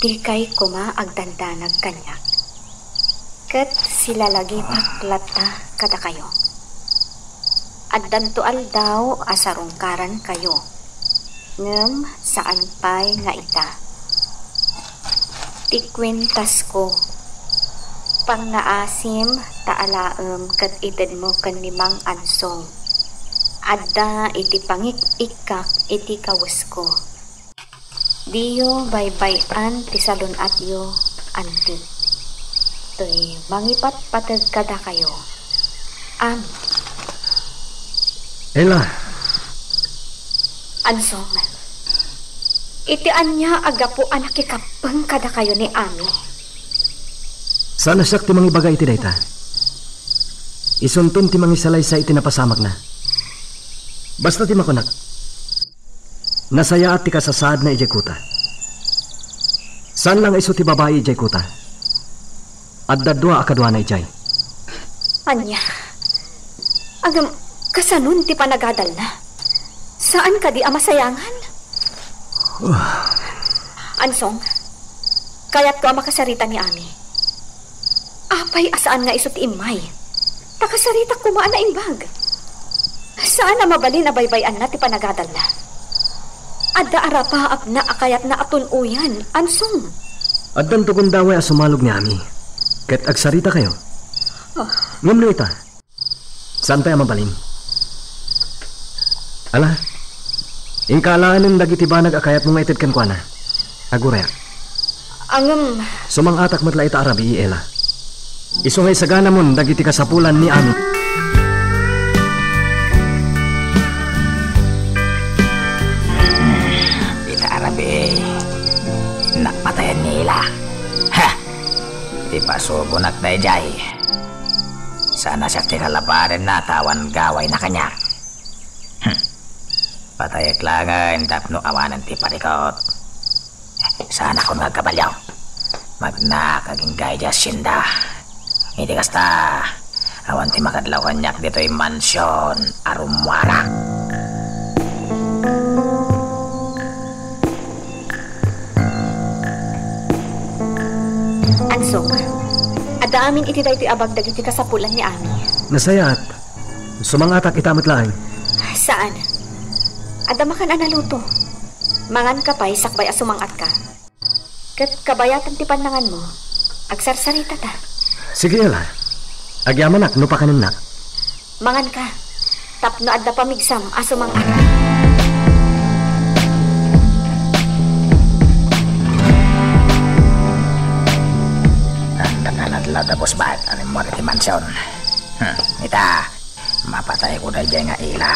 Dikay koma agdandanag kaniak. Ket silalagipek latta kadakayo. Addanto aldaw a sarungkarankayo, ngem saan pay nga ita. Ti kuentasko, pangngaasim ta alaem ket itedmo ken ni Mang Ansong. Adda iti pangik-ikkak iti kawesko. Diyo baybay-an ti salun-atyo, Auntie. Toy mangipatpateg kadakayo. Ami. Ella. Ansong, iti ania a gapu a nakikappeng kadakayo ni Ami? Saan a siak ti mangibaga iti dayta. Isunton ti mangisalaysay iti napasamakna. Basta ti makunak, nasayaat ti kasasaadna idiay kuta. Saan la nga isu ti babai idiay kuta. Adda dua a kaduana idiay. Ania? Ngem, kasanon ti panagadalna? Saan kadi a masayangan? Ansong, kayatko a makasarita ni Ami. Apay a saan nga isu ti immay? Ta kasaritak koma a naimbag. Saan a mabalin a baybay-anna ti panagadalna. Adda arapaapna a kayatna a tun-oyan, Ansong. Addanto gundaway a sumalog ni Ami. Ket agsaritakayo. Ah. Ngem no ita, saan pay a mabalin. Ala, inka alaanen dagiti banag a kayatmo nga ited kenkuana. Agurayak. Ngem, sumang-atak met la ita a rabii, Ella. Isu nga isaganamon dagiti kasapulan ni Ami. Ita a rabii, innak patayen ni Ella. Ha! Ti pasubonak daydiay. Saan a siak ti kalaparenna ta awan gawayna kaniak. Hmm. Patayek laengen tapno awanen ti parikut. Saanakon nga agkabalio. Magnaak agingga idiay hacienda. Iti kasta, awan ti makadlaw kaniak ditoy mansion a rummuarak. Ansong, adda amin iti daytoy a bag dagiti kasapulan ni Ami. Nasayaat. Sumang-atak ita met laeng. Saan? Adda makan a naluto. Manganka pay sakbay a sumang-atka. Ket kabayatan ti pannanganmo, agsarsaritata. Sige, Ella. Agyamanak no pakanennak. Manganka, tapno adda pamigsam a sumang-at. Boss Bart, animmuar iti mansion. Hmm, ita, mapatayko daydiay nga ila.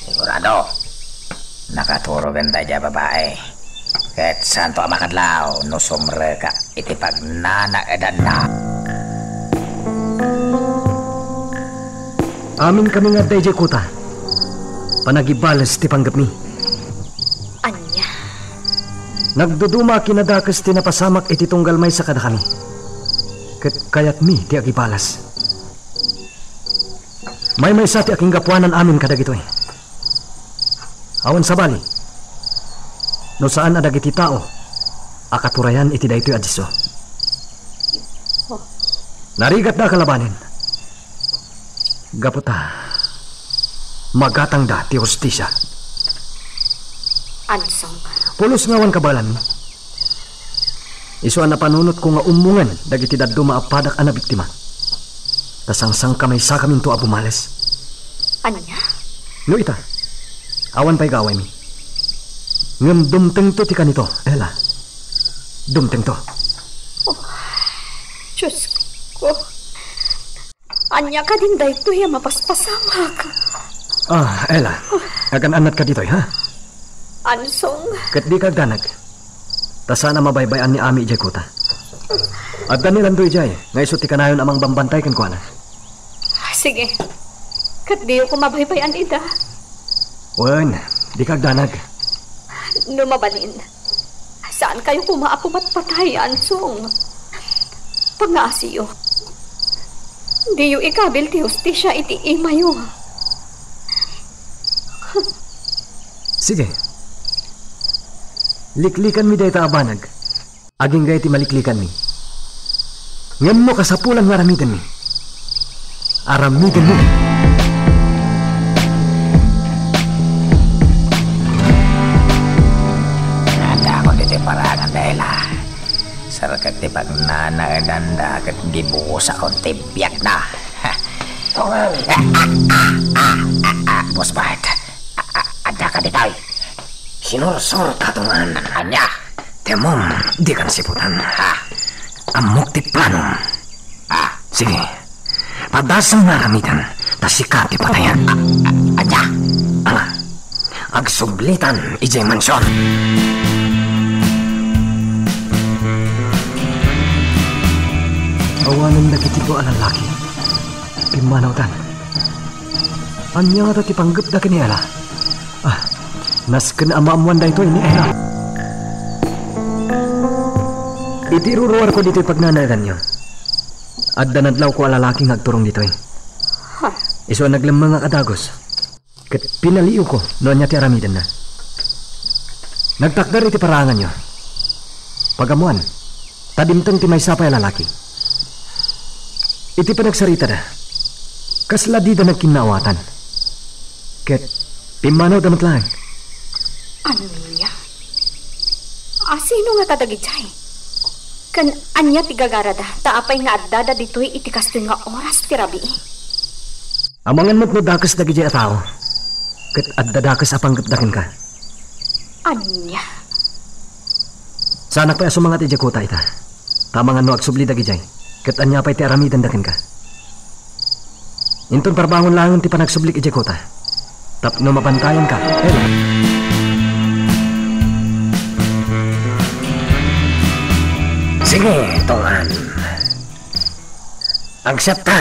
Sigurado, nakaturogen daydiay a babai. Ket saanto a makadlaw no sumreka iti pagnanaedanna. Amin kami nga adda idiay kuta. Panagibales ti panggepmi. Ania? Nagduduma a kinadakes ti napasamak iti tunggal maysa kadakami. Ket kayatmi ti agibales. Maymaysa ti akinggapuanan amin kadagitoy. Awan sabali, no saan a dagiti tao a katurayan iti daytoy a disso. Narigatda a kalabanen. Gapu ta magatangda ti hustisia. Ansong. Pulos nga awan kabaelanmi. Isu a napanunotko nga ummongen dagiti dadduma a padak a nabiktima. Ta sangsangkamaysakaminto a bumales. Ania? No ita, awan pay gaawaymi. Ngem dumtengto ti kanito, Ella. Dumtengto. Oh, Diosko. Ania kadin daytoy a mapaspasamak? Ah, Ella. Agan-annatka ditoy, ha? Ansong. Ket dika agdanag. Ta saan a mabaybay-an ni Ami idiay kuta. Adda ni Lando idiay, nga isu ti kanayon a mangbambantay kenkuana. Sige. Ket diyo ko mabaybay-an ida. Wen, dika agdanag. No mabalin, saankayo koma a pumatpatay, Ansong. Pangngaasiyo. Diyo ikabil ti hustisia iti imayo. Sige. Liklikanmi dayta a banag. Agingga iti maliklikanmi. Ngem no kasapulan nga aramidenmi, aramidenmi. Adda ako ditoy parangan, Dela. Sarkak ti pagnanaedanda ket gibusakon ti biagna. Tongan. Boss Bart, a-, a-, adda ka ditoy? Sinursurta, Tongan. Ania? Ti ammom, dikan siputan. Ha? Ammok ti planom. Ah, sige. Padasem nga aramidan, ta sika ti patayan. A-, a-, ania? Ala, agsublitan idiay mansion. Awanen dagiti dua a lalaki. Pimmanawdan. Ania ngata ti panggepda ken ni Ella? Ah, nasken a maammoan daytoy ni Ella. Iti iruruarko ditoy pagnanaedanyo, adda nadlawko a lalaki nga agturong ditoy. Ha? Isu a naglemmeng a kadagus. Ket pinaliiwko no ania ti aramidenna. Nagtakder iti paraanganyo. Pagammoan, ta dimteng ti maysa pay a lalaki. Iti panagsaritada, kasla dida nagkinnaawatan. Ket pimmanawda met laeng. Ania? A, sino ngata dagidiay? Ken ania ti gagarada ta apay nga addada ditoy iti kastoy nga oras ti rabii? Amangan met no dakes dagidiay a tao, ket adda dakes a panggepda kenka. Ania? Saanak pay a sumangat idiay kuta ita. Ta amangan no agsubli dagidiay, ket ania pay ti aramidenda kenka? Inton parbangon laengen ti panagsublik idiay kuta, tapno mabantayanka. Sige, Tongan. Agsapta.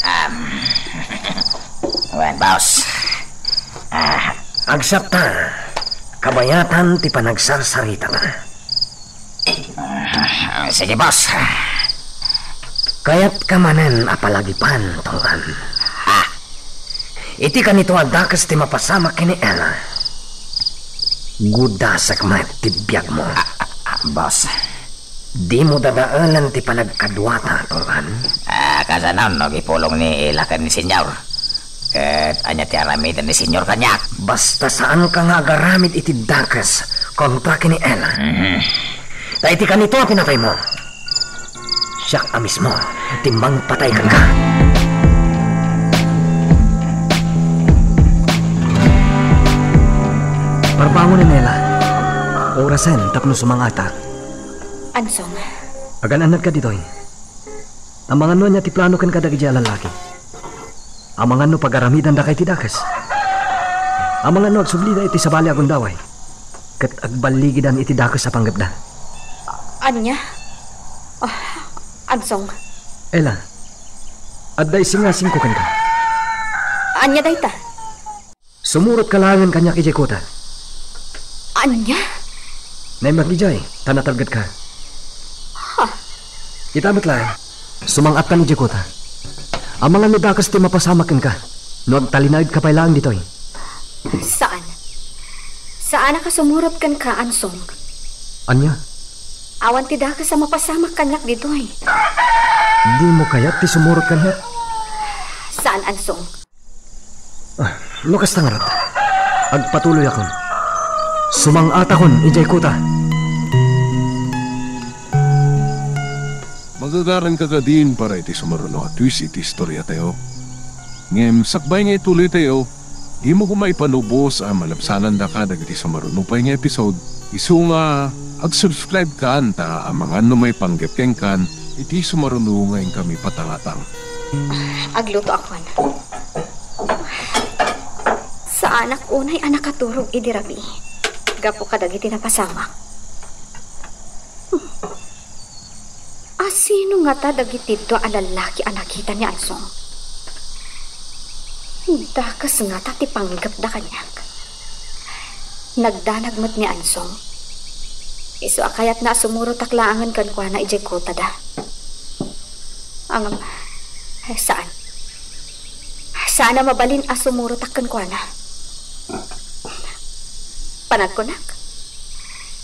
Um, wen, boss. Ah, agsapta. Kabayatan ti panagsarsaritada. Ah, sige, boss. Kayatka manen a palagipan, Tongan. Ha? Iti kanito a dakes ti mapasamak ken ni Ella, gudasek met ti biagmo. Ah, ah, ah, boss. Dimo dadaelen ti panagkaduata, Tongan. Ah, kasano no agipulong ni Ella ken ni Senyor? Ket ania ti aramiden ni Senyor kaniak? Basta saanka nga agaramid iti dakes kontra ken ni Ella. Mhm. Ta iti kanito a pinataymo, siak a mismo ti mangpatay kenka. Parbangonen, Ella. Orasen tapno sumangatak. Ansong, Agan-annadka ditoy. Amangan no ania ti plano kenka dagiti a lallaki? Amangan no pagaramidandaka iti dakes? Amangan no agsublida iti sabali a gundaway ket agballigidan iti dakes a panggepda? Ania? Ah, Ansong. Ella, adda isingasingko kenka. Ania dayta? Sumurotka laengen kaniak idiay kota. Ania? Naimbag idiay, ta natalgedka. Ha? Ita met laeng, sumang-attan idiay kota. Amangan no dakes ti mapasamak kenka no agtalinaedka pay laeng ditoy. Saan. Saanak a sumurot kenka, Ansong. Ania? Awan ti dakes a mapasamak kaniak ditoy. Dimo kayat ti sumurot kaniak? Saan, Ansong. Ah, no kasta ngarud, agpatuloyakon. Sumang-atakon idiay kota. Magagaranka kadin para iti sumaruno a twist iti istoriatayo. Ngem sakbay nga ituloytayo, dimo koma ipanubos a malabsanandaka dagiti sumaruno pay nga episode, isu nga ag-subscribe kan ta amangan no maipanggep kenkan iti sumaruno nga inkami patangatang. Aglutoakon. Saanak unay a nakaturog idi rabii gapu kadagiti napasamak. Asino ngata dagiti dua a lallaki a nakita ni Ansong? Dakes ngata ti panggepda kaniak. Nagdanag met ni Ansong. Isu a kayatna a sumurotak laengen kenkuana idiay kotada. Ngem, eh, saan. Saan a mabalin a sumurotak kenkuana. Panagkunak,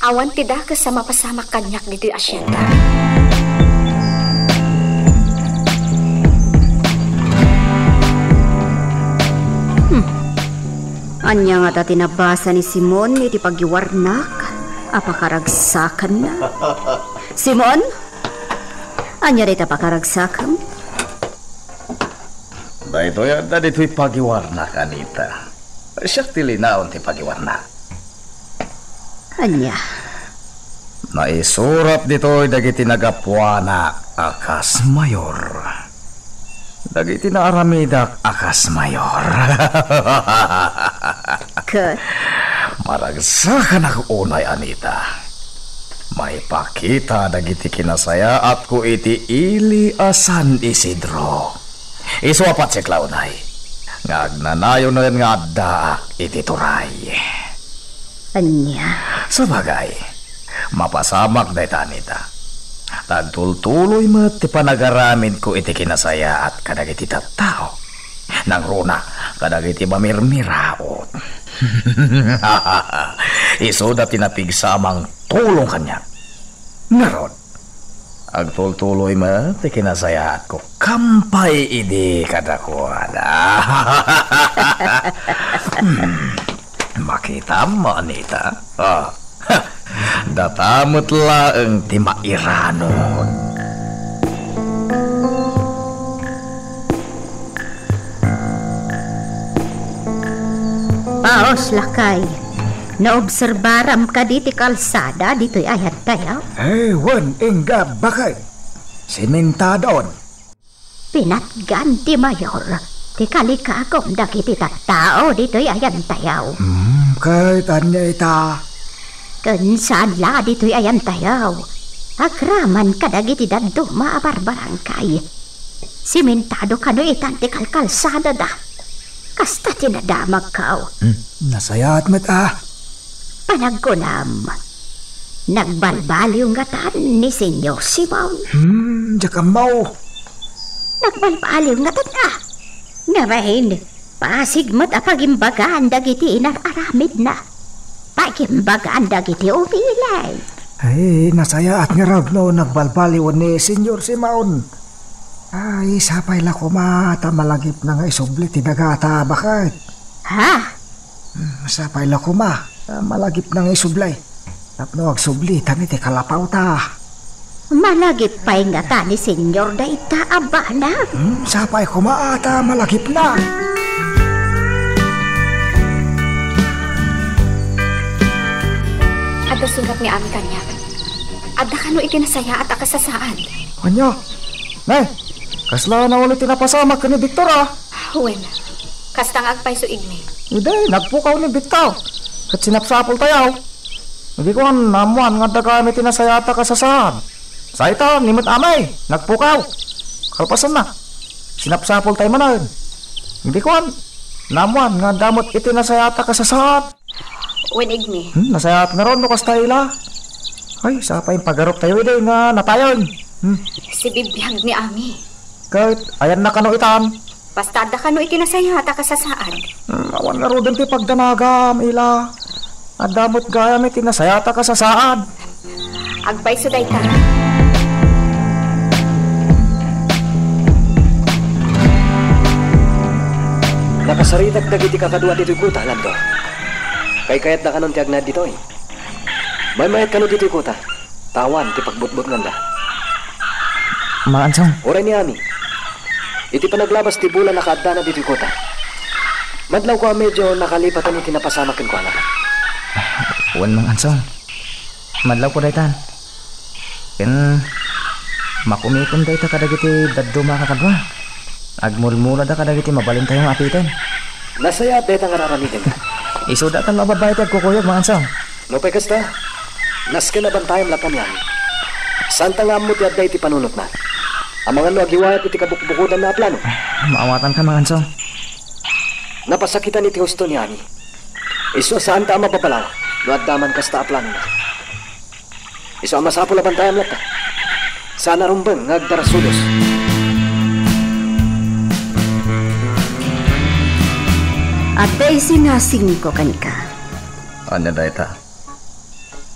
awan ti dakes a mapasamak kaniak ditoy asienda. Hmm. Ania ngata ti nabasa ni Simon iti pagiwarnak a pakaragsakanna? Simon? Ania dayta pakaragsakam? Daytoy adda ditoy pagiwarnak, Anita. Siak ti linaon ti pagiwarnak. Ania? Naisurat ditoy dagiti nagapuanak a kas mayor. Dagiti naaramidak a kas mayor. Ket? Maragsakanak unay, Anita. Maipakita dagiti kinasayaatko iti ili a San Isidro. Isu a patsek la unay nga agnanayonen nga addaak iti turay. Ania? Sabagay, mapasamak dayta, Anita. Ta agtultuloy met ti panagaramidko iti kinasayaat kadagiti tattao. Nangruna kadagiti mamirmiraot. Isuda ti napigsa a mangtulong kaniak. Ngarud, agtultuloy met ti kinasayaatko kampay idi kadakuada. Hmm, makitam, Anita? Ah, data met laeng ti mairanod. Paos, lakay. Naobserbaram kadi ti kalsada ditoy ayantayo? Eh, wen, ingga, baket. Simentadon. Pinatgan ti mayor ti kalikagum dagiti tattao ditoy ayantayo. Hmm, ket ania ita? Ken saan la ditoy ayantayo. Agraman kadagiti dadduma a barbarangay. Simentado kano itan ti kalkalsadada. Kasta ti nadamagko. Hmm, nasayaat met a. Panagkunam, nagbalbaliw ngatan ni Senyor Simon? Hmm, diak ammo. Nagbalbaliw ngatan a. Ngem, pasig met a pagimbagan dagiti inar-aramidna. Pagimbagan dagiti umili. Ay, nasayaat ngarud no nagbalbaliwen ni Senyor Simon. Ay, sapay la koma ta malagipna nga isubli ti dagata, baket. Ha? Hmm, sapay la koma ta malagipna nga isubli. Tapno agsubli, tan iti kalapawta. Malagip pay ngata ni Senyor dayta a banag? Hmm, sapay koma a ta malagipna. Adda surat ni Ami kaniak. Adda kano iti nasayaat a kasasaad? Ania? Ne, kasla nauli ti napasamak ken ni Victor, a? Wen, kasta nga agpayso, Igmi. Idi, nagpukaw ni Victor. Ket sinapsapultayo. Idi kuan, naammoan nga adda gayam iti nasayaat a kasasaad. Sa ita, ni met amay, nagpukaw. Kalpasanna, sinapsapultayo manen. Idi kuan, naammoan nga adda met iti nasayaat a kasasaad. Wen, Igmi. Hmm, nasayaat ngarud no kasta, Ila. Ay, sapay pagaruptayo idi nga natayen. Hmm. Sibibiag ni Ami. Ket ayanna kano itan? Basta adda kano iti nasayaat a kasasaad. Hmm, awan ngaruden ti pagdanagam, Ila. Adda met gayam iti nasayaat a kasasaad. Agpayso dayta. Nakasaritak dagiti kakadua ditoy kota, Lando. Kaykayatda kanon ti agnaed ditoy. Maymayat kano ditoy kota. Tawan ti pagbutbutnganda. Mangansong. Uray ni Ami. Iti panaglabas ti bola nakaaddana ditoy kota. Madlawko a medyo nakalipatan iti napasamak kenkuana. Wen, Mangansong. Madlawko daytan. Ken makumikon dayta kadagiti dadduma a kakadua. Agmulmulada kadagiti mabalintayo nga apiten. Nasayaat dayta nga ar-aramidenda. Isuda tan mababay ti agkukuyog, Mangansong. Nupay kasta, nasken a bantayam latta ni Ami. Saanta nga ammo ti adda iti panunotna. Amangan no agiwayat iti kabukbukodanna a plano. Maawatanka, Mangansong. Napasakitan iti husto ni Ami. Isu a saanta a mababalaw no adda man kasta a planona. Isu a masapul a bantayam latta. Saan a rumbeng nga agdarasudos. Adda isinasingko kenka. Ania dayta?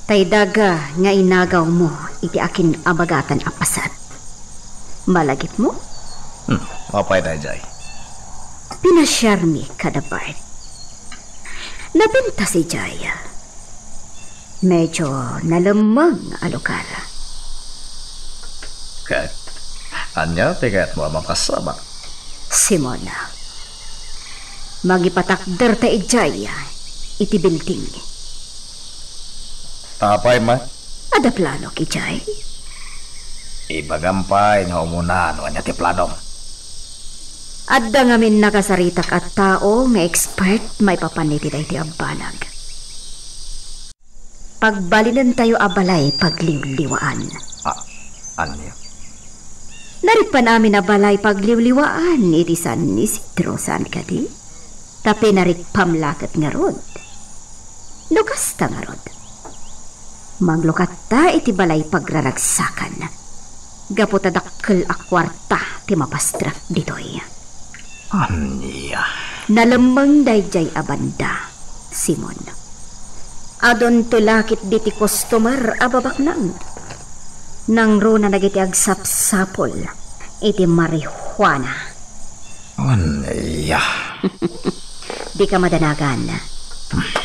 Tay daga nga inagawmo iti akin-abagatan a paset. Malagipmo? Hmm, apay daydiay? Pinasiarmi kada Bart. Napintas idiay. Medyo nalemmeng a lugar. Ket ania ti kayatmo a mapasamak? Simon, mangipatakderta idiay iti building. Apay met? Adda planok idiay? Ibagam pay nga umuna no ania ti planom. Adda ngamin nakasaritak a tao nga expert maipapan iti daytoy a banag. Pagbalinentayo a balay pagliwliwaan. A-, ania? Narikpan amin a balay pagliwliwaan iti San Isidro, saan kadi? Ta pinarikpam laket ngarud. No kasta ngarud, manglukatta iti balay pagraragsakan. Gapu ta dakkel a kuarta ti mapasdek ditoy. Ania? Nalemmeng daydiay a banda, Simon. Adunto la ketdi ti customer a babaknang. Nangruna dagiti agsapsapul iti marijuana. Ania? Dika madanagan.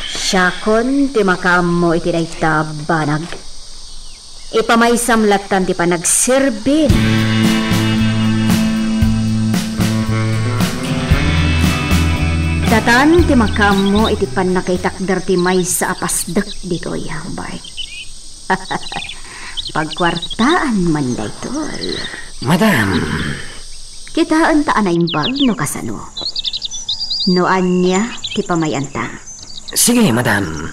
Siakon ti makaammo iti dayta a banag. Ipamaysam lattan ti panagserbim. Datan ti makaammo iti pannakaitakder ti maysa a pasdek ditoy, Bart. Pagkuartaan man daytoy. Madam. Kitaenta a naimbag no kasano. No ania ti pamay-anta. Sige, madam.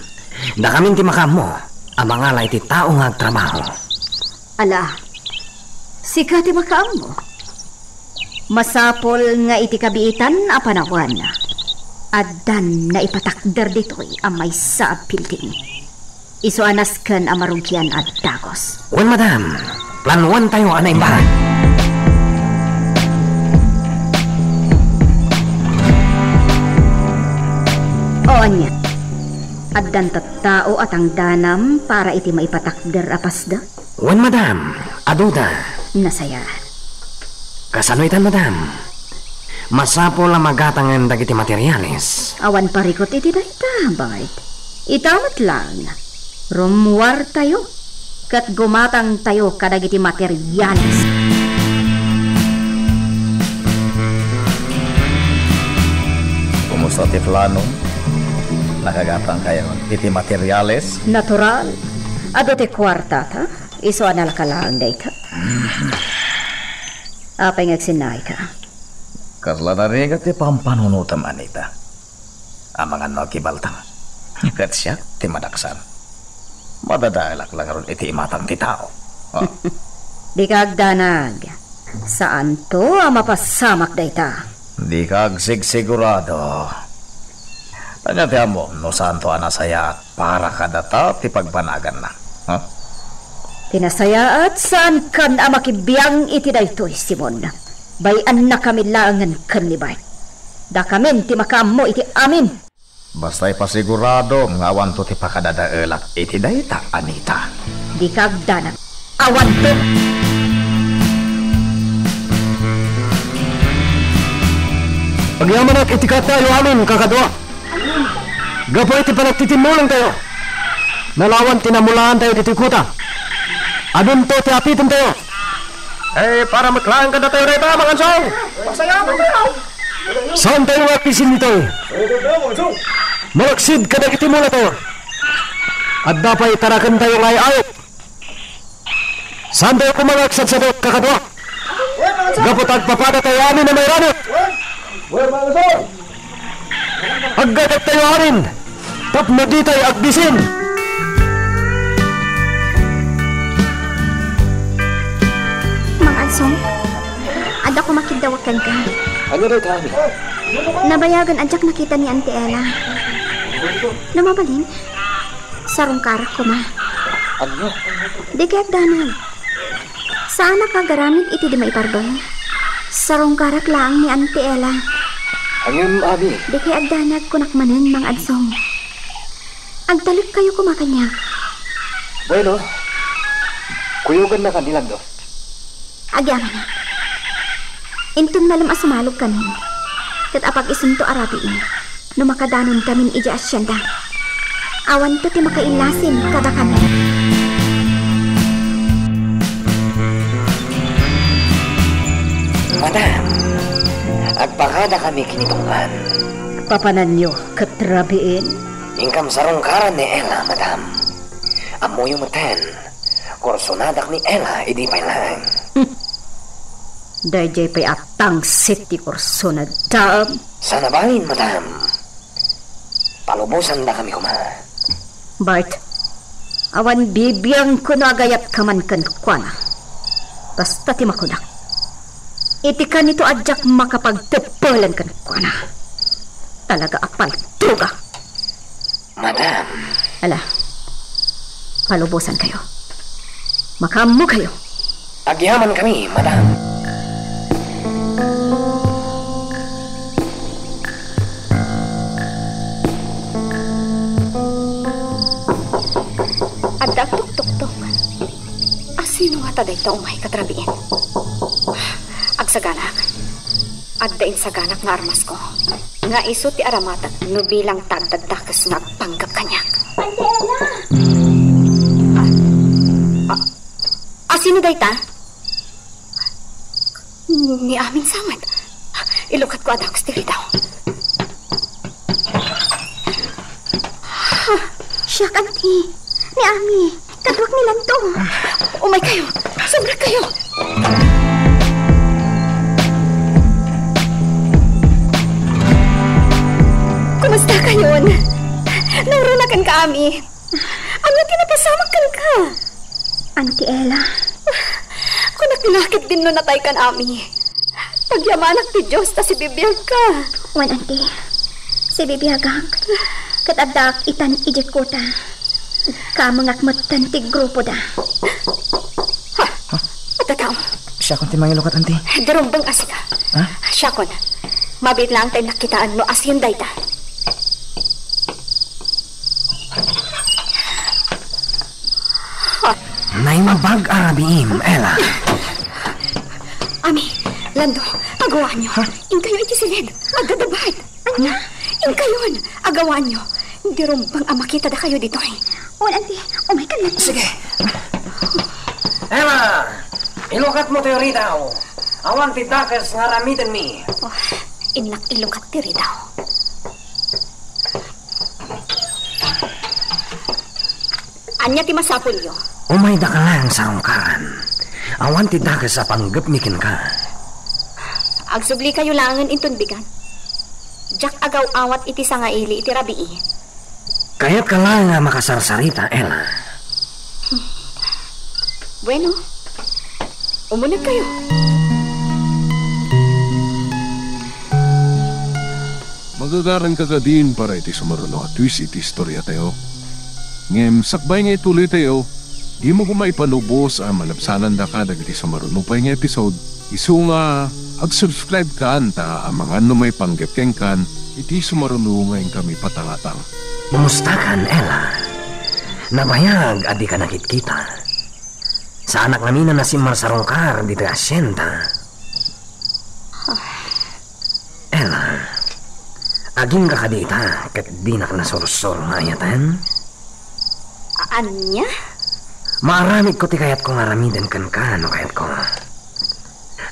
Dakamin ti makaammo a mangala iti tao nga agtrabaho. Ala, sika ti makaammo. Masapul nga iti kabiitan a panawen, addan naipatakder ditoy a maysa a building. Isu a nasken a marugian a dagus. Wen, madam, planuentayo a naimbaran. O ania? Addan tattao a tangdanam para iti maipatakder a pasdek? Wen, madam, aduda. Nasayaat. Kasano itan, madam? Masapul a magatangen dagiti materiales. Awan parikut iti dayta, Bart. Ita met laeng, rummuartayo ket gumatangtayo kadagiti materiales. Kumusta ti plano? Nakagatangkayo iti materiales? Natural. Adu ti kuartata. Isu a nalaka laeng dayta. Apay nga agsinnaayka? Kasla narigat ti pampanunotem, Anita. Amangan no agibaltam. Ket siak ti madaksan. Madadaelak la ngarud iti imatang ti tao. Ah. Dika agdanag. Saanto a mapasamak dayta. Dika agsigsigurado. Ania ti ammom no saanto a nasayaat para kadata ti pagbanaganna? Ha? Ti nasayaat, saankan a makibiang iti daytoy, Simon. Bay-annakami laengen ken ni Bart. Dakamin ti makaammo iti amin. Basta ipasiguradom nga awanto ti pakadadaelak iti dayta, Anita. Dika agdanag. Awanto! Agyamanak iti kattayo amin, kakadua. Gapu iti panagtitimmulongtayo, nalawan ti namulaantayo ditoy kuta. Adunto ti apitentayo. Eh, para met laeng kadatayo dayta, Mang Ansong. Saantayo nga agbisin ditoy. Malaksid kadagiti mulatayo. Adda pay tarakentayo nga ay-ayat. Saantayo koma nga agsadsadot, kakadua. Gapu ta agpapadatayo amin a mairanut. Aggadatayo amin tapno ditay agbisin. Mang Ansong, adda koma kiddawek kenka. Ania dayta, Ami? Nabayagen a diak nakita ni Auntie Ella. No mabalin, sarungkarak koma. Ania? Dika agdanag. Saanak a agaramid iti di maipardon. Sarungkarak laeng ni Auntie Ella. Ngem, Ami. Dika agdanag, kunak manen, Mang Ansong. Agtalekkayo koma kaniak. Bueno, kuyogennaka ni Lando. Agyamanak. Inton malem a sumalogkami, ket apag-isunto a rabii no makadanonkamin idiay asienda. Awanto ti makaillasin kadakami. Madam, agpakadakami ken ni Tunggal. Papananyo ket rabiin? Inkam sarungkaran ni Ella, madam. Ammoyo metten, kursonadak ni Ella idi pay laeng. Hmm. Daydiay pay a tangsit ti kursonadaem. Saan a balin, madam. Palubosandakami koma. Bart, awan bibiangko no agayatkaman kenkuana. Basta ti makunak, iti kanito a diak makapagteppelen kenkuana. Talaga a paltogak. Madam. Ala, palubosankayo. Makaammokayo. Agyamankami, madam. Adda agtuktuktok. Asino ngata dayta umay ket rabiin? Agsaganak. Adda insaganak nga armasko, nga isu ti aramatek no bilang ta agdaddakes nga agpanggep kaniak. Auntie Ella! Ah, ah, asino dayta? Ni Amin sa met. Ilukatko a dakes ti ridaw. Siak, Auntie. Ni Ami. Kaduak ni Lando. Umaykayo. Sumrekkayo. Kumustakayon? Naurona kenka, Ami. Ania ti napasamak kenka? Auntie Ella. Kunak la ketdin no nataykan, Ami. Pagyamanak ti Dios ta sibibiagka. Wen, Auntie. Sibibiagak. Ket addaak itan idiay kuta. Kamengak metten ti grupoda. Ha? Adda tao. Siakon ti mangilukat, Auntie. Di rumbeng a sika. Ha? Siakon. Mabiit laeng ta innak kitaen no asino dayta. Naimbag a rabiim, Ella. Ami, Lando, agawaanyo. Ha? Inkayo iti siled. Agdadabat. Ania? Inkayon, agawaanyo. Di rumbeng a makita dakayo ditoy. Wen, Auntie, umaykan, Lando. Sige. Ella, ilukatmo toy ridaw. Awan ti dakes nga aramidenmi. Oh, innak ilukat ti ridaw. Ania ti masapulyo? Umaydaka laeng sarungkaran. Awan ti dakes a panggepmi kenka. Agsublikayo laengen inton bigat. Diak agaw-awat iti sangaili iti rabii. Kayatka laeng a makasarsarita, Ella. Bueno, umunegkayo. Magagaranka kadin para iti sumaruno a twist iti istoriatayo. Ngem sakbay nga ituloytayo, dimo koma ipanubos a malabsanandaka dagiti sumaruno pay nga episode. Isu nga, ag-subscribe kan ta amangan no maipanggep kenkan iti sumaruno nga inkami patangatang. Kumustakan, Ella? Nabayag a dika nakitkita. Saanak ngamin a nasimmarsarungkar ditoy hacienda. Ella, agingga kadi ita ket dinak nasursuro nga ayaten? A-, ania? Maaramidko ti kayatko nga aramiden kenka no kayatko.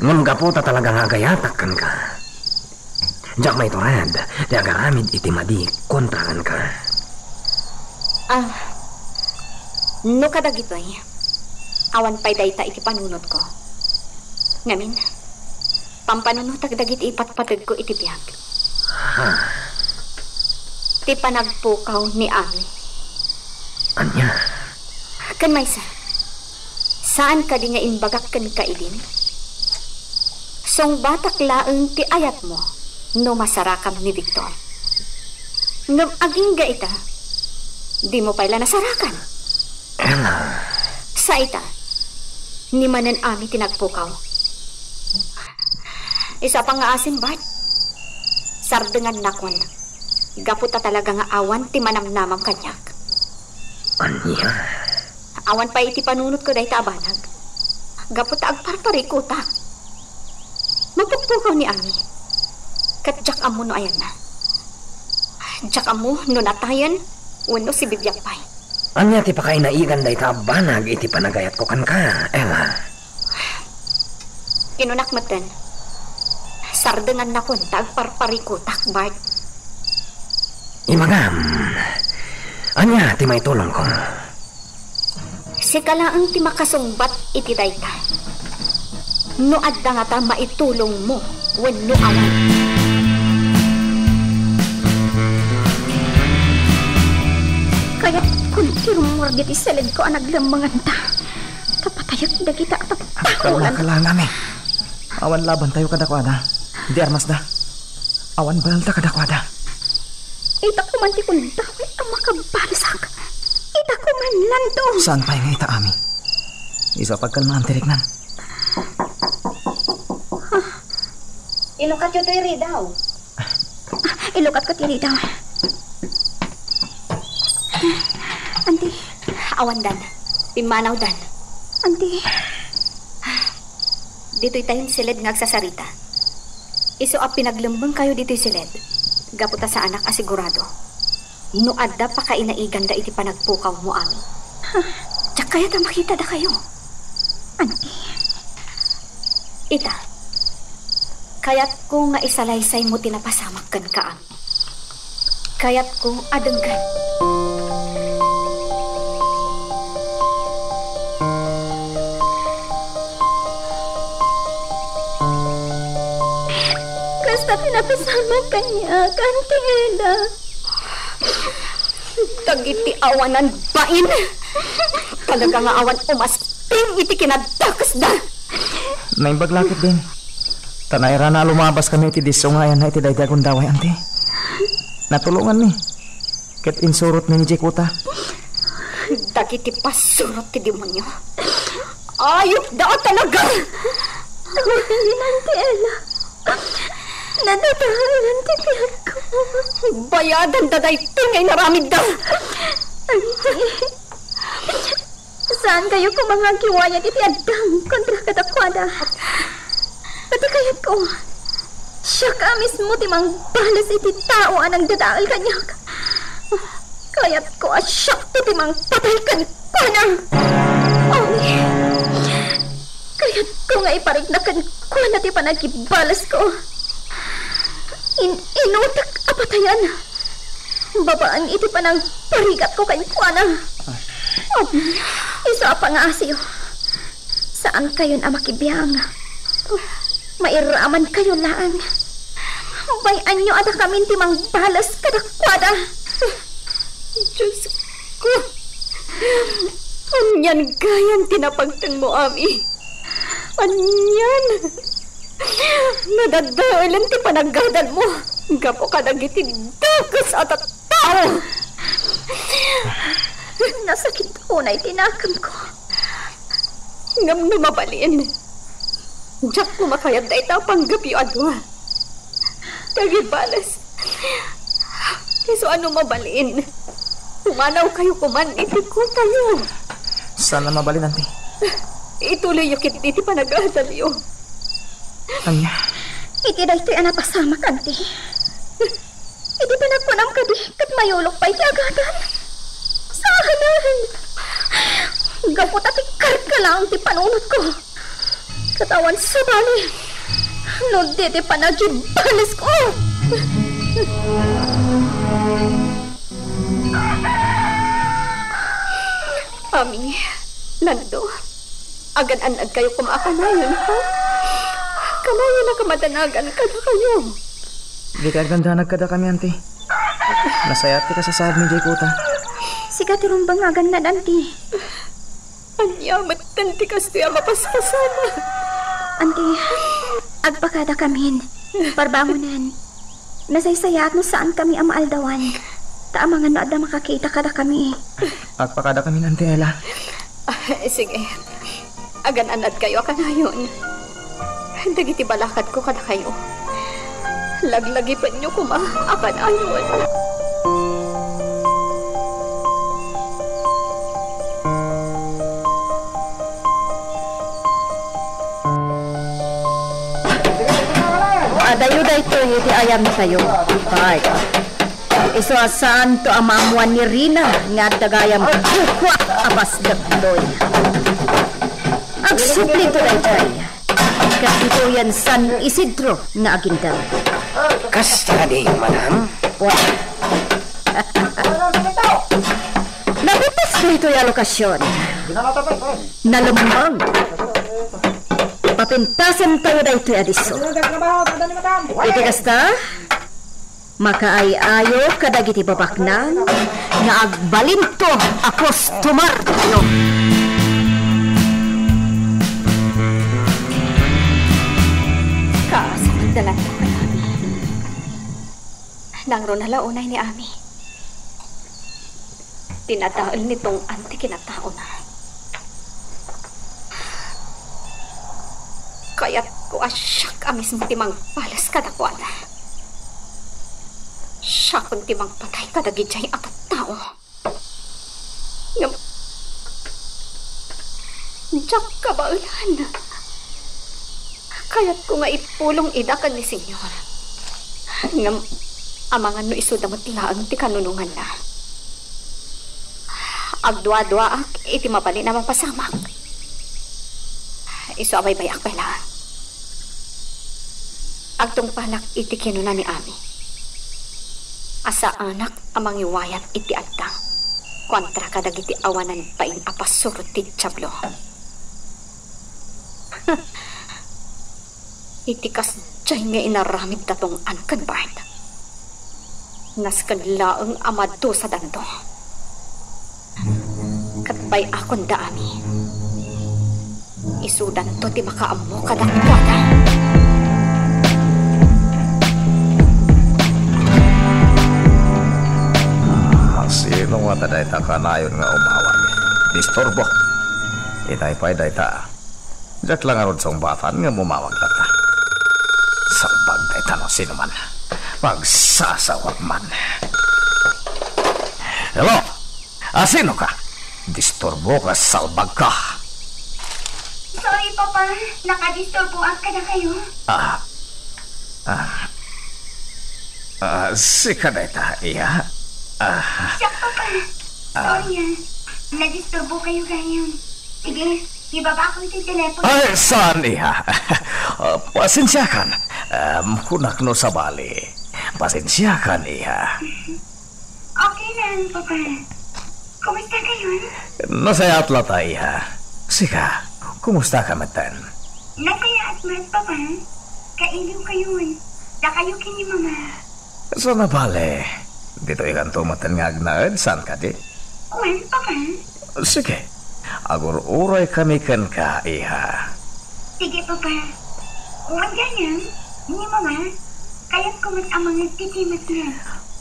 Ngem gapu ta talaga nga agayatak kenka, diak maitured ti agaramid iti madi kontra kenka. Ah, no kadagitoy, awan pay dayta iti panunotko. Ngamin, pampanunotak dagiti ipatpategko iti biag. Ha? Ti panagpukaw ni Ami. Ania? Ken maysa, saan kadi nga imbagak kenka idin? Sungbatak laeng ti ayatmo no masarakam ni Victor. Ngem agingga ita, dimo pay la nasarakan. Ella. Sa ita, ni manen Ami ti nagpukaw. Isu a pangngaasim, Bart. Sardengannakon. Gapu ta talaga nga awan ti manamnamam kaniak. Ania? Awan pay iti panunotko dayta a banag. Gapu ta agparparikutak. Mapukpukaw ni Ami. Ket diak ammo no ayanna. Diak ammo no natayen wenno sibibiag pay. Ania ti pakainaigan dayta a banag iti panagayatko kenka, Ella? Kinunak metten, sardengannakon ta agparparikutak, Bart. Ibagam, ania ti maitulongko? Sika laeng ti makasungbat iti dayta. No adda ngata maitulongmo wenno awan. Kayat kunti rummuar diti siledko a naglemmenganta. Kapatayek dagita a tattao. Kalma, kalma, Ami. Awan labantayo kadakuada. Di armasda. Awan baelda kadakuada. Ita koman ti kundawa a makabalesak. Ita koman lanto. Saan pay nga ita, Ami? Isu a pagkalmaan ti riknam. Ilukatyo toy ridaw. Ah, ilukatko ti ridaw. Anti. Awandan. Pimmanawdan. Anti. Ditoy tayon siled nga agsasarita. Isu a pinaglemmengkayo ditoy siled, gapu ta saanak a sigurado no adda pakainaiganda iti panagpukawmo, Ami. Diak kayat a makitada kayo. Anti. Ita, kayatko nga isalaysaymo ti napasamak kenka, Ami. Kayatko a denggen. Kasta ti napasamak kaniak, Auntie Ella. Dagiti awanan bain. Talaga nga awan umasting iti kinadakesda. Naimbag la ketdin. Ta nairana a lumabaskami iti disso nga ayanna iti daydi a gundaway, Auntie. Natulonganmi. Ket insurotmi ni Jekuta. Dagiti pasurot ti demonio. Ayupda a talaga! Awanen, Auntie Ella. Nadadaelan ti biagko. Bayadanda daytoy nga inaramidda. Auntie. Saankayo koma nga agkiwayat iti addam kontra kadakuada. Pati kayatko, siak a mismo ti mangbales iti tao a nangdadael kaniak. Kayatko a siak ti mangpatay kenkuana. Awi, kayatko nga iparikna kenkuana ti panagibalesko. In-inutek a patayen. Babaen iti panangparigatko kenkuana. Amin. Isu a pangaasiyo, saankayon a makibiang. Mairamankayo laeng. Bay-anyo a dakamin ti mangbales kadakuada. Diosko, anian gayam ti napagtengmo, Ami? Anian? Nadadaelen ti panagadalmo gapu kadagiti dakes a tattao. Nasakit unay ti nakemko. Ngem no mabalin, diak makayat dayta a panggepyo a dua. Dagiti bales, isu a no mabalin, pumanawkayo koman iti kutayo. Saan a mabalin, Auntie. Ituloyyo ketdi ti panagadalyo. Ania? Iti daytoy a napasamak, Auntie. Iti panagkunam kadi, ket mayulok pay ti agadam. Saanen. Gapu ta ti karga laeng ti panunotko. Ket awan sabali no di ti panagibalesko. Ami, Lando, agan-annadkayo koma a kanayon, ha? Kanayon a kamadanagan kadakayo. Dika agdandanag kadakami, Auntie. Nasayaat ti kasasaadmi idiay kuta. Sika ti rumbeng nga agannad, Auntie. Ania metten ti kastoy a mapaspasamak? Auntie, agpakadakamin. Parbangonen. Nasaysayaat no saankami a maaldawan. Ta amangan no adda makakita kadakami. Agpakadakamin, Auntie Ella. Ah, sige. Agan-annadkayo a kanayon. Dagiti balakadko kadakayo, laglagipenyo koma a kanayon. Adayo daytoy iti ayamtayo. Ay. Isu a santo a maammuan ni Rina nga adda gayam kukuak a pasdektoy. Agsublito daytoy. Ket ditoyen San Isidro nga agindem. Kasta kadi, madam? Wa. Napitas daytoy a lokasion. Nalemmeng. Papintasentayo daytoy a disso. Iti kasta, makaay-ayo kadagiti babaknang nga agbalinto a customertayo. Kaasar da latta, Ami. Nangruna la unay ni Ami. Dinadael ni Tong-an ti kinataona. Kayatko a siak a mismo ti mangbales kadakuada. Siakon ti mangpatay kadagidiay a tattao. Ngem, diak kabaelan. Kayatko nga ipulong ida ken ni Señor. Ngem, amangan no isuda met laeng ti kanunonganna. Agduaduaak iti mabalin a mapasamak. Isu a baybay-ak pay laeng. Agtungpalak iti kinuna ni Ami a saanak a mangiwayat iti adda kontra kadagiti awanan bain a pasurot ti Diablo. Iti kasdiay nga inaramid da Tong-an ken Bart, nasken laeng a madusadanto. Ket bay-akon da, Ami. Isudanto ti makaammo kadakuada. Ah, sino ngata dayta kanayon nga umawag? Disturbo. Itay pay dayta. Diak la ngarud sungbatan nga umawag latta. Salbag dayta no sino man. Magsasawag man. Hello? Ah, sino ka? Disturbo ka, salbag ka. Sorry, Papa. Nakadisturboak kadakayo. Ah. Ah. Ah, sika dayta, iya? Ah. Siak, Papa. Ah. Sorry, ah. Nadisturbo kayo gayam. Sige, ibaba ko ti telepono. Ay, saan, iha? Ah, pasensiakan. Em, kunak no sabali. Pasensiakan, iha. Okay lang, Papa. Kumusta kayon? Nasayaat latta, iha. Sika, kumusta ka metten? Nasayaat met, Papa. Kailiw kayon. Dakayo ken ni Mama. Saan a bale, ditoy kanto metten nga agnaed, saan kadi? Wen, Papa. Sige, agur-uray kami kenka, iha. Sige, Papa. Wen gayam, ni Mama, kayatko met a mangted ditoy metten.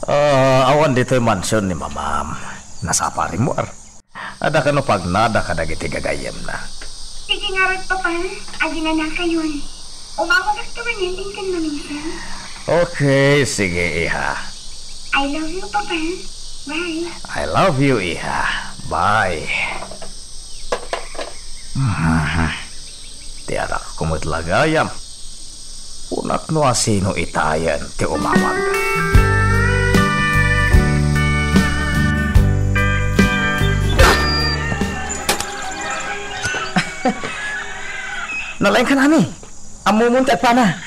Ah, awan ditoy mansion ni Mamam. Nasapa rimmuar. Adda kano pagnada kadagiti gagayyemna. Sige ngarud, Papa. Aginanakayon. Umawagakto manen inton maminsan. Okay, sige, iha. I love you, Papa. Bye. I love you, iha. Bye. Mhm. Ti anak ko met la gayam. Kunak no asino itayen ti umawag. Nalaingkan, Ani. Ammom ti agpana.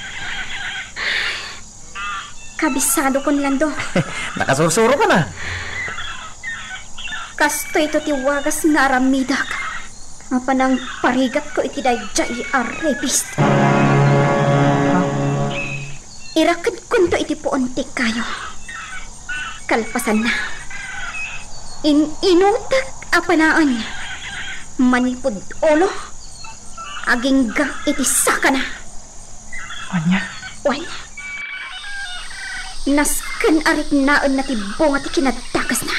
Kabisadokon, Lando. Nakasursurokan a. Kastoyto ti wagas nga aramidek a panangparigatko iti daydiay a rapist. Irakedkonto iti puon ti kayo. Kalpasanna, in-inutek a panaen manipud ulo agingga iti sakana. Ania? Wen, nasken a riknaenna ti bunga ti kinadakesna.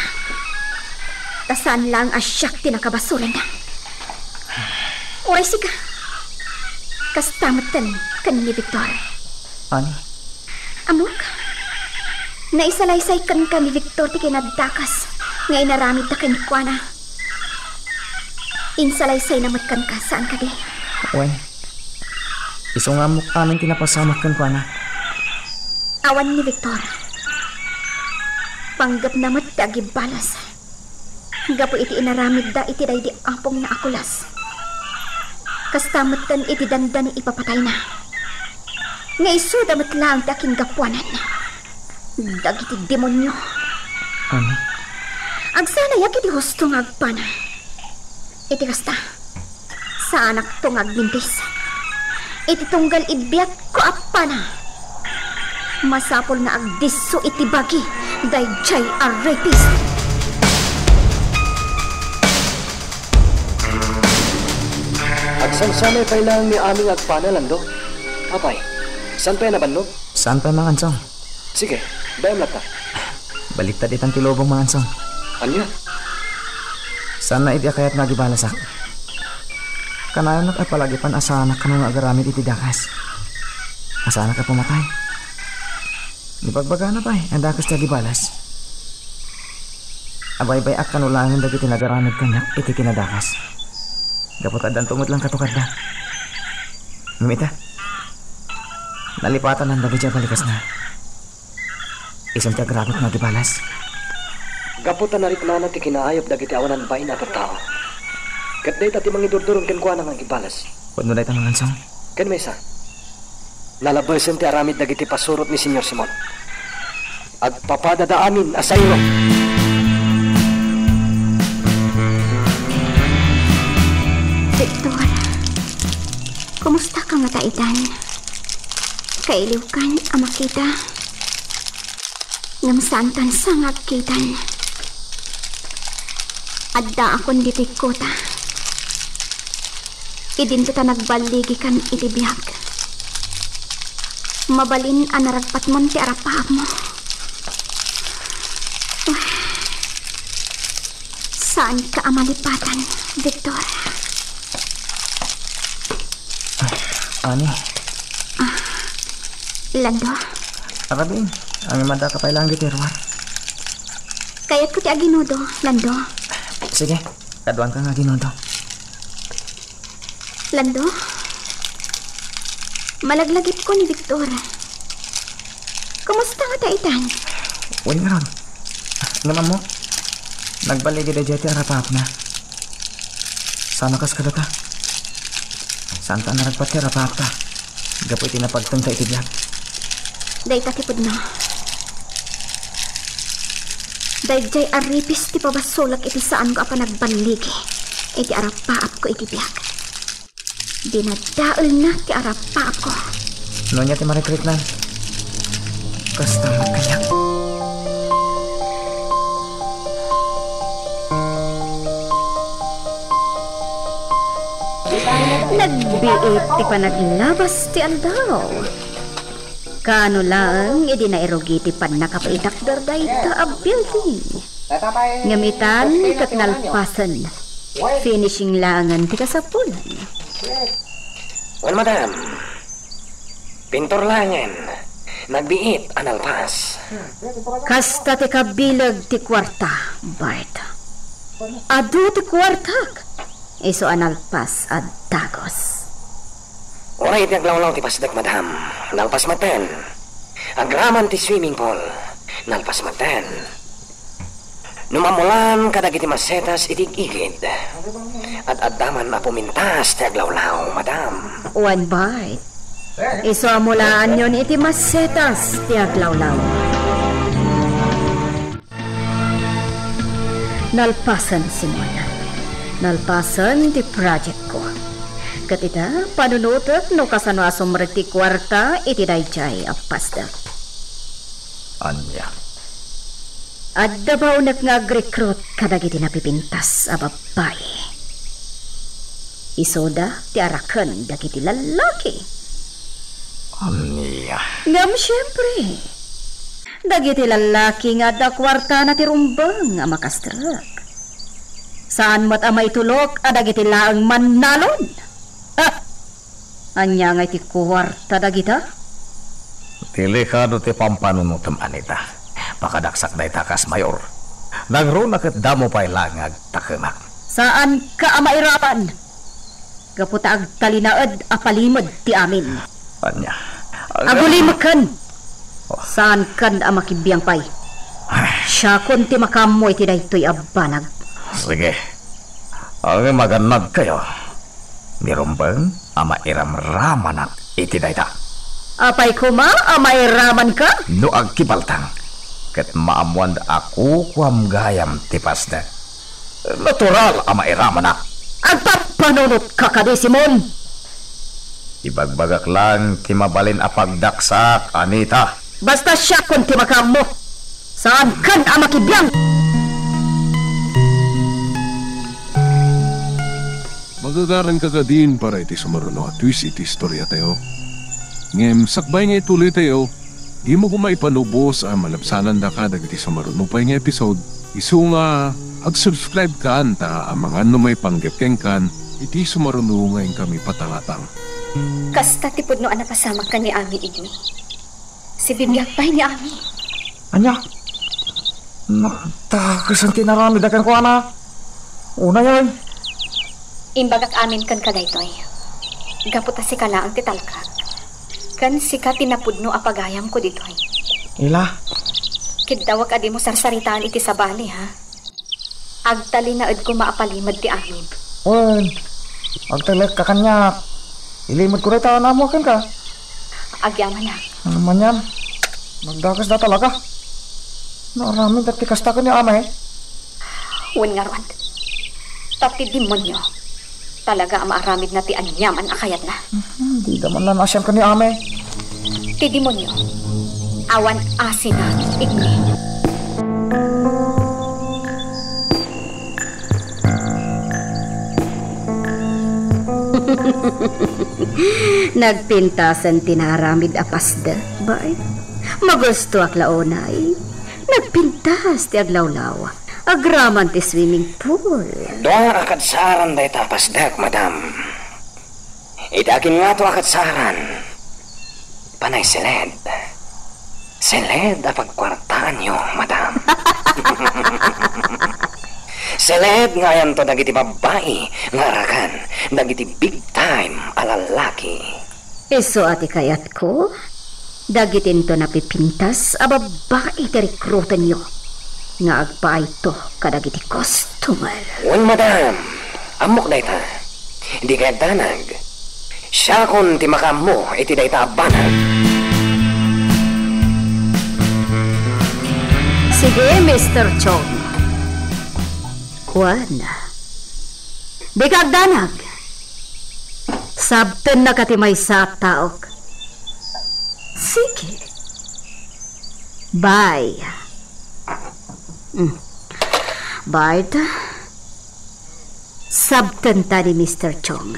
Ta saan laeng a siak ti nakabasolenna. Uray sika, kasta metten ken ni Victor. Ani? Ammok, naisalaysay kenka ni Victor ti kinadakes nga inaramidda kenkuana. Insalaysayna met kenka, saan kadi? Wen, isu nga ammok amin ti napasamak kenkuana. Awan ni Victor. Panggepna met ti agibalas gapu iti inaramidda iti daydi apongna a kulas. Kasta metten iti dandani ipapatayna. Nga isuda met laeng ti akinggapuanan. Dagiti demonio. Amen. Agsanayak iti husto nga agpana. Iti kasta, saanakto nga agmintis. Iti tunggal ibiagko a pana, masapul nga agdisso iti bagi daydiay a rapist. Agsansanay pay laeng ni Ami nga agpana, Lando. Apay, saan pay a nabannog? Saan pay, Mangang Ansong? Sige, dayam latta. Baliktad itan ti lubong, Mangang Ansong. Ania? Saanna idi a kayat nga agibalasak. Kanayon a palagipan a saanak kano nga agaramid iti dakes. A saanak a pumatay. Ibagbagana pay a dakes ti agibalas. Abaybay-ak kano laengen dagiti nagaramid kaniak iti kinadakes. Gapu ta addanto met laeng katukadda. Ngem ita, nalipatan dagiti abalikesna. Isun ti agragot nga agibalas. Gapu ta nariknana ti kinaayup dagiti awanan bain a tattao. Ket dayta ti mangidurdurom kenkuana nga agibalas. Wenno dayta, Mangang Ansong? Ken maysa, nalabesen ti aramid dagiti pasurot ni Señor Simon. Agpapadada amin a sayro. Victor, kumusta ka ngata itan? Kailiwkan a makita. Ngem saantan sa nga agkitan. Addaakon ditoy kota. Idinto ta nagballigikan iti biag. Mabalin a naragpatmon ti arapaapmo. Saanka a malipatan, Victor. Ani? Ah, Lando? Arabin, ngem addaka pay laeng ditoy ruar. Kayatko ti aginudo, Lando. Sige, kaduanka nga aginudo. Lando? Malaglagipko ni Victor. Kumusta ngata itan? Wen ngarud. Ngem ammo, nagballigi daydiay ti arapaapna. Saan a kas kadata? Saanta a naragpat ti arapaapta gapu iti napagtengta iti biag. Dayta ti pudno. Daydiay a ripis ti pabasolek iti saanko a panagballigi iti arapaapko iti biag. Dinadaelna ti arapaapko. No ania ti ma-regretnan? Kasta met kayat. Nagbiit ti panaglabas ti aldaw. Kaano laeng idi nairugi ti pannakapaitakder dayta a building. Ngem itan ket nalpasen. Finishing laengen ti kasapulan. Wen, madam. Pintor laengen. Nagbiit a nalpas. Kasta ti kabileg ti kuarta, Bart. Adu ti kuartak. Isu a nalpas a dagus. Uray iti aglawlaw ti pasdek, madam. Nalpas metten. Agraman ti swimming pool. Nalpas metten. No mamulaan kadagiti masetas iti igid, ad-adda man a pumintas ti aglawlaw, madam. Wen, Bart. Isu a mulaanyon iti masetas ti aglawlaw. Nalpasen, Simon. Nalpasen ti projectko. Ket ita, panunotek no kasano a sumrek ti kuarta iti daydiay a pasdek. Ania? Adda baonek nga agrekrut kadagiti napipintas a babbai. Isuda ti araken dagiti lallaki. Ania? Ngem siempre, dagiti lallaki nga adda kuartana ti rumbeng a makastrek. Saan met a maitulok a dagiti laeng mannalon. Ah! Ania nga iti kuarta dagita? Delikado ti pampanunotem, Anita. Pakadaksak dayta kas mayor. Nangruna ket damo pay laeng nga agtakemak. Saanka a mairaman. Gapu ta agtalinaed a palimed ti amin. Ania? Agulimekken. Oh. Saankan a makibiang pay. Ay. Siakon ti makaammo iti daytoy a banag. Sige. Agannad kayo. Ni rumbeng a mairamramanak iti dayta. Apay koma a mairamanka? No agkibaltang, ket maammoan a kukuam gayam ti pasdek. Natural a mairamanak. Agpampanunotka kadi, Simon? Ibagbagak lang ti mabalin a pagdaksak, Anita. Basta siakon ti makaammo. Saankan a makibiang. Magagaranka kadin para iti sumaruno a twist iti istoriatayo. Ngem sakbay nga ituloytayo, dimo koma ipanubos a malabsanandaka dagiti sumaruno pay nga episode. Isu nga, ag-subscribe kan ta amangan no maipanggep kenkan iti sumaruno nga inkami patangatang. Kasta ti pudno a napasamak ken ni Ami, Igni. Sibibiag pay ni Ami. Ania? Nagdakesan ti inaramidda kenkuana. Unay, oy. Imbagak amin kenka daytoy. Gapu ta sika laeng ti talkak. Ken sika ti napudno a pagayamko ditoy. Ila? Kiddawek a dimo sarsaritaan iti sabali, ha? Agtalinaed koma a palimed ti amin. Wen, agtalekka kaniak. Ilimed ko dayta a naammoak kenka. Agyamanak. Ano man yan? Nagdakesda talaga. Naaramid ti kasta ken ni Amay. Wen ngarud, ta ti demonio talaga a maaramidna ti aniaman a kayatna. Mhm, dida man nanaasian ken ni Amay. Ti demonio, awan asina, Igni. Nagpintasen ti naaramid a pasdek, bay. Magustoak la unay. Nagpintas ti aglawlaw. Agraman ti swimming pool. Dua a kadsaaran dayta a pasdek, madam. Iti agingato a kadsaaran, panay seled. Seled a pagkuartaanyo, madam. Seled nga ayanto dagiti babbai nga arakan dagiti big time a lallaki. Isu a ti kayatko, dagitinto napipintas a babbai ti rekrutenyo nga agpaayto kadagiti customer. Wen, madam, ammok dayta. Dikay agdanag. Siakon ti makaammo iti dayta a banag. Si Sige, Mister Chong. Wen, dika agdanag. Sabtennaka ti maysa a taok. Sige. Bye. Mm. Bye ta. Sabtenta ni Mister Chong.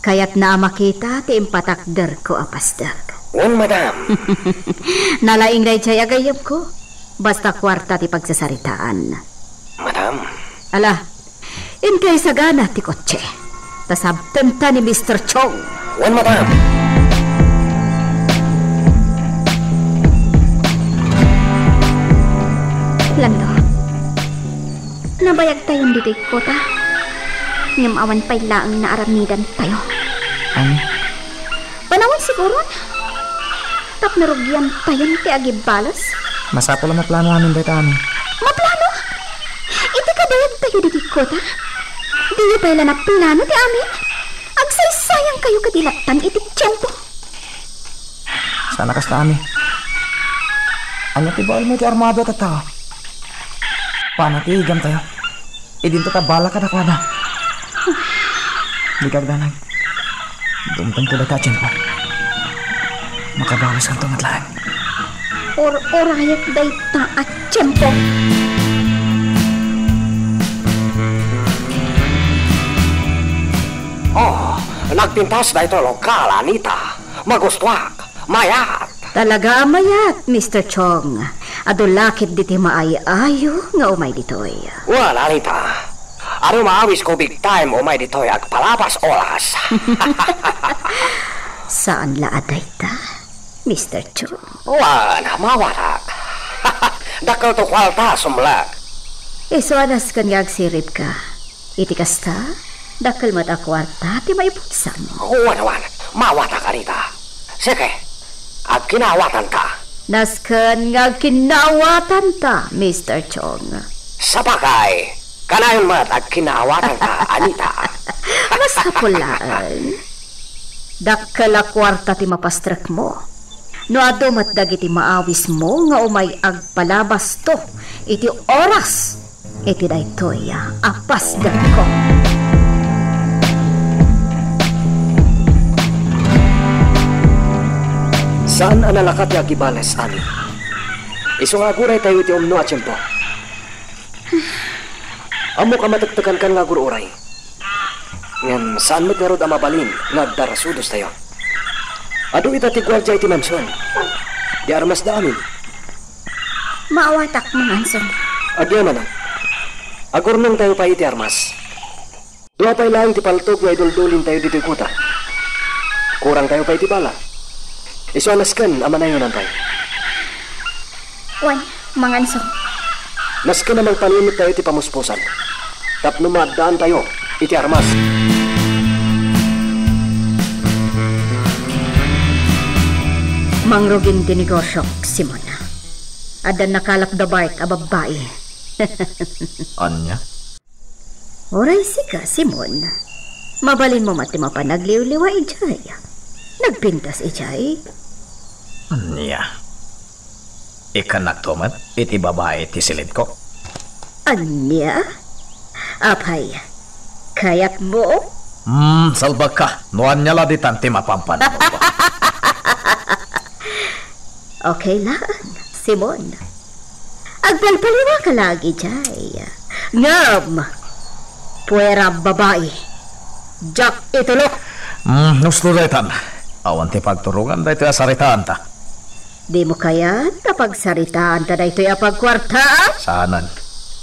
Kayatna a makita ti impatakderko a pasdek. Wen, madam. Nalaing daydiay a gayyemko. Basta kuarta ti pagsasaritaan. Madam. Ala, inkay sagana ti kotse. Ta sabtenta ni Mister Chong. Wen, madam. Lando. Nabayagtayon ditoy kota, ngem awan pay laeng naaramidantayo. Ani? Panawen siguron, tapno rugiantayon ti agibales. Masapul a maplano amin dayta amin. Maplano? Iti kadayagtayo ditoy kota, diyo pay la naplano ti amin? Agsaysayangkayo ket ilatan iti tiempo. Saan a kasta, ami. Ania ti baelmo iti armado a tattao? Panatigam tayo. Idinto ta bala kadakuada. Dika agdanag. Dumtengto dayta a tiempo. Makabawiskanto met laeng. Ur-urayek dayta a tiempo. Oh, nagpintas daytoy lokal, Anita. Magustuak. Mayat. Talaga a mayat, Mister Chong. Adu la ketdi ti maay-ayo nga umay ditoy. Wen, Anita. Adu maawisko big time umay ditoy agpalabas oras. Saan la a dayta, Mister Chong? Wen, mawatak. Dakkelto kuarta, sumlek. Isu a nasken nga agsiribka. Iti kasta, dakkel met a kuarta ti maipulsam. Wen, wen, mawatak, Anita. Sige, agkinawatanta. Nasken nga agkinawatanta, Mister Chong. Sapagay, kanayon met agkinawatanta, Anita. Masapul laeng. Dakkel a kuarta ti mapastrekmo. No adu met dagiti maawismo nga umay agpalabasto iti oras iti daytoy a pasdekko. Saan a nalaka ti agibales, Ani. Isu nga aguray tayo iti umno a tiempo. Ammok a matektekankan nga agur-uray. Ngem saan met ngarud a mabalin nga agdarasudos tayo. Adu ita ti guardia iti mansion. Di armas da amin. Maawatak, Manganson. Agyamanak. Agurnong tayo pay iti armas. Dua pay laeng ti paltog nga iduldulin tayo ditoy kuta. Kurang tayo pay ti bala. Isu a nasken a manayonan tayo. Wen, Manganson. Nasken a mangpanunot tayo ti pamuspusan. Tapno maaddaan tayo iti armas. Mangrugin ti negosiok, Simon. Addan nakalap da Bart a babbai. Ania? Uray sika, Simon. Mabalinmo met ti mapan agliwliwa idiay. Nagpintas idiay. Ania? Ikkannakto met iti babai ti silidko? Ania? Apay, kayatmo? Hmm, salbagka. No ania la ditan ti mapanpanunotko. Okay lang, Simon. Agpalpaliwaka laeng idiay. Ngem, puera babai. Diak itulok. Hmm, husto daytan. Awan ti pagturongan daytoy a saritaanta. Dimo kayat a pagsaritaanta daytoy a pagkuarta? Saanen.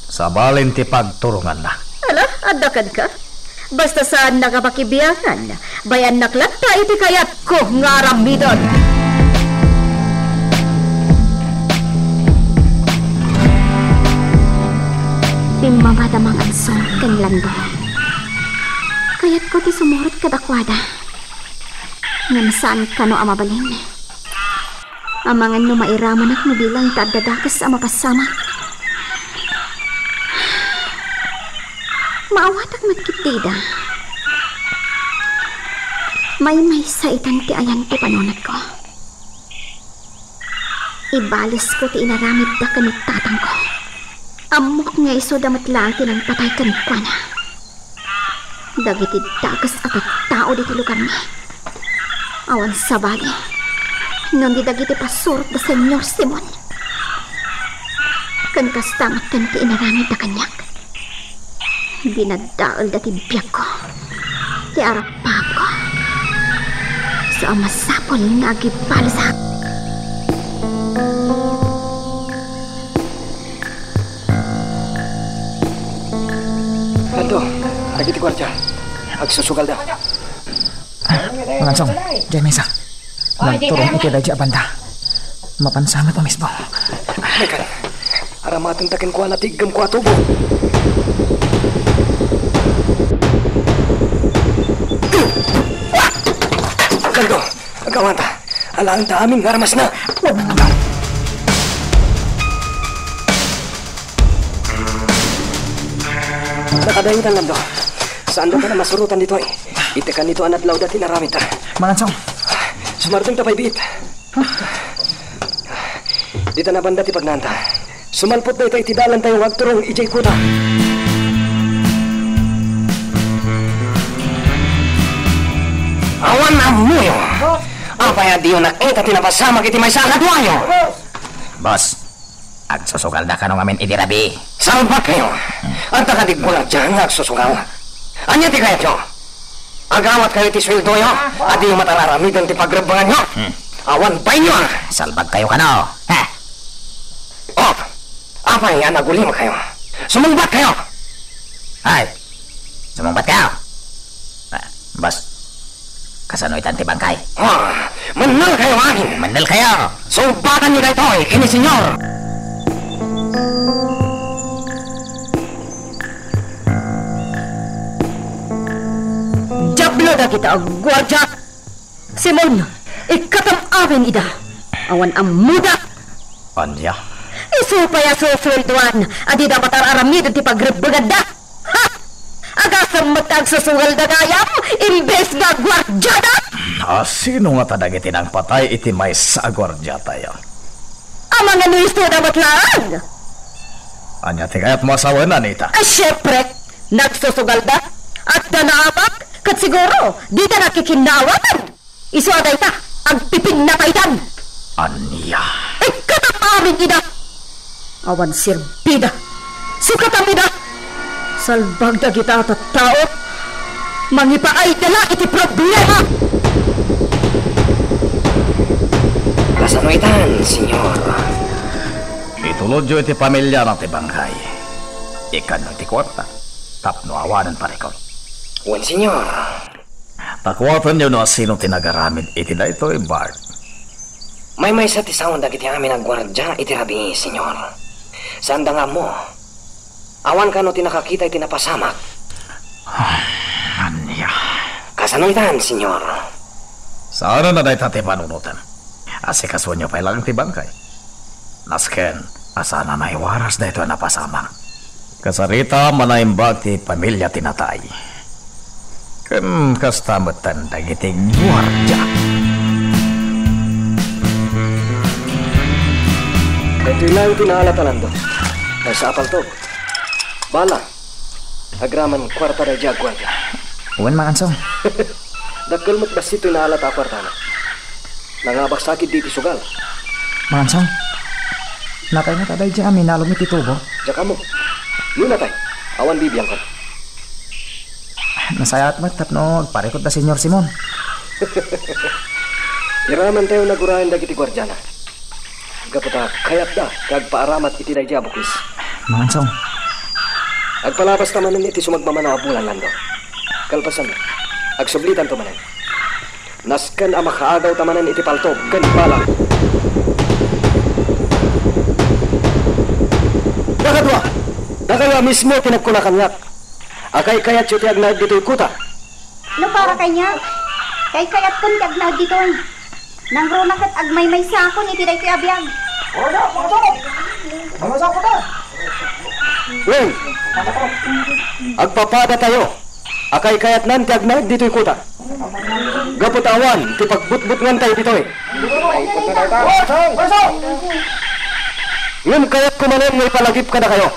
Sabalen ti pagturonganna. Ala, adda kenka. Basta saannak a pakibiangan, bay-annak latta iti kayatko nga aramiden. Immawat a Manganson ken Lando. Kayatko ti sumurot kadakuada. Ngem saan kano a mabalin. Amangan no mairamanak no bilang ta adda dakes a mapasamak. Maawatak met ketdi ida. Maymaysa itan ti ayan ti panunotko. Ibalesko ti inaramidda ken ni tatangko. Ammok nga isuda met laeng ti nangpatay kenkuana. Dagiti dakes a tattao ditoy lugarmi. Awan sabali, ngem di dagiti pasurot da Señor Simon. Ken kasta met ti inaramidda kaniak. Dinadaelda ti biagko, ti arapaapko. Isu a masapul nga agibalesak. Adto, dagiti guardia. Agsusugalda. Ah, Mangansong, diay maysa. Nagturong iti daydi a banda. Mapansa met a mismo. Mekan, aramatenta kenkuana ti iggemko a tubo. Kaldo, agawanta. Alaenta amin nga armasna. Nakadayotan, Lando. Saanda ta a masurotan ditoy. Iti kanito a nadlawda ti inaramidta. Mangansong. Sumardengta pay biit. Dita a banda ti pagnaanta. Sumalpot dayta iti dalantayo nga agturong idiay kuta. Awan ammoyo. Apay a diyo nakita ti napasamak iti maysa a kaduayo? Boss, agsusugalda kano ngamin iti rabii? Salbagkayo! Adda kadi guardia nga agsusugal? Ania ti kayatyo? Agawatkayo iti sueldoyo, a diyo met ar-aramiden ti pagrebbenganyo. Hmm. Awan baynyo, a! Salbagkayo kano, ha? Oh, apay a nagulimkayo? Sumungbatkayo! Ay, sumungbatkayo! Ah, boss, kasano itan ti bangkay? Ah, mennelkayo amin! Mennelkayo! Sungbatanyo daytoy ken ni Señor! Diablo dagita a guardia! Simon, ikkatam amin ida. Awan ammoda. Ania? Isu pay a susueldoan a dida met ar-aramiden ti pagrebbenganda. Ha! Agasem met ta agsusugalda gayam imbes nga guardiada! A sino ngata dagiti nangpatay iti maysa a guardiatayo? Amangan no isuda met laeng! Ania ti kayatmo a sawen, Anita? A, siempre, nagsusugalda. Adda naamak, ket siguro, dida nakikinnaawanan. Isu a dayta, agpipinnataydan. Ania? Ikkatam amin ida. Awan serbida. Sukatam ida. Salbag dagita a tattao. Mangipaayda la iti problema. Kasano itan, Señor? Itulodyo iti pamiliana ti bangkay. Ikkanyo iti kuarta tapno awanen parikut. Wen, Señor. Ta kuatenyo no asino ti nagaramid iti daytoy, Bart. Maymaysa ti sawen dagiti amin a guardia iti rabii, Señor. Saanda nga ammo. Awan kano ti nakakita iti napasamak. Ania? Kasano itan, Señor? Saanen a dayta ti panunotem. Asikasuenyo pay laeng ti bangkay. Nasken a saan a maiwaras daytoy a napasamak. Kasarita, manaimbag ti pamilia ti natay. Ken kasta metten dagiti guardia. Daytoy laeng ti naalata, Lando. Maysa a paltog. Bala. Agraman kuarta daydi a guardia. Wen, Mangansong. Dakkel met bassit toy naalata a kuartana. Nangabak sakit di iti sugal. Mangansong. Natay met a daydi a minalom iti tubo. Diak ammo. No natay, awan bibiangko. Nasayaat met tapno agparikut da Señor Simon. Iramantayo nga agurayen dagiti guardiana. Gapu ta kayatda nga agpaaramat iti daydi a bukis. Mangansong. Agpalabasta manen iti sumagmamano a bulan, Lando. Kalpasan, agsublitanto manen. Nasken a makaagawta manen iti paltog ken bala. Dakadua, dakayo a mismo ti nagkuna kaniak a kaykayatyo ti agnaed ditoy kuta. No para kaniak, kaykayatkon ti agnaed ditoy. Nangruna ket agmaymaysakon iti daytoy a biag. Wen, agpapadatayo a kaykayatnan ti agnaed ditoy kuta. gapu ta awan ti pagbutbutngantayo ditoy. Ngem kayatko manen nga ipalagip kadakayo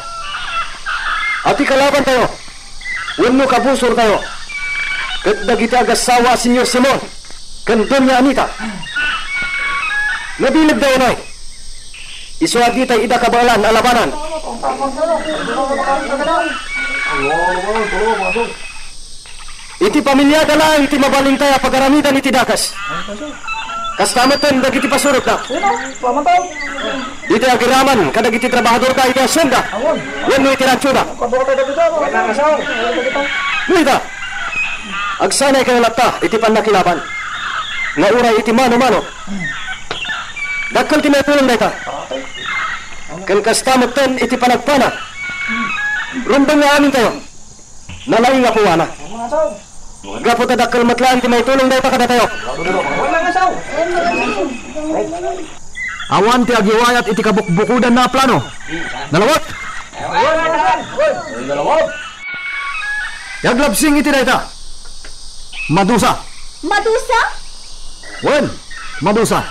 a ti kalabantayo wenno kabusortayo ket dagiti agassawa a Señor Simon ken Doña Anita. Nabilegda unay. Isu a ditay ida kabaelan a labanan. Iti pamiliada laeng ti mabalintay a pagaramidan iti dakes. Kasta metten dagiti pasurotda. Ditoy agiraman kadagiti trabahadorda iti hacienda wenno iti ranchoda. No ita, agsanaykayo latta iti pannakilaban nga uray iti mano-mano. Dakkel ti maitulong dayta. Ken kasta metten iti panagpana. Rumbeng nga amintayo. Nalaing a puwana. Gapu ta dakkel met laeng ti maitulong dayta kadatayo. Awan ti agiwayat iti kabukbukodanna a plano. Nalawag! Ti aglabsing iti dayta, madusa. Madusa? Wen, madusa.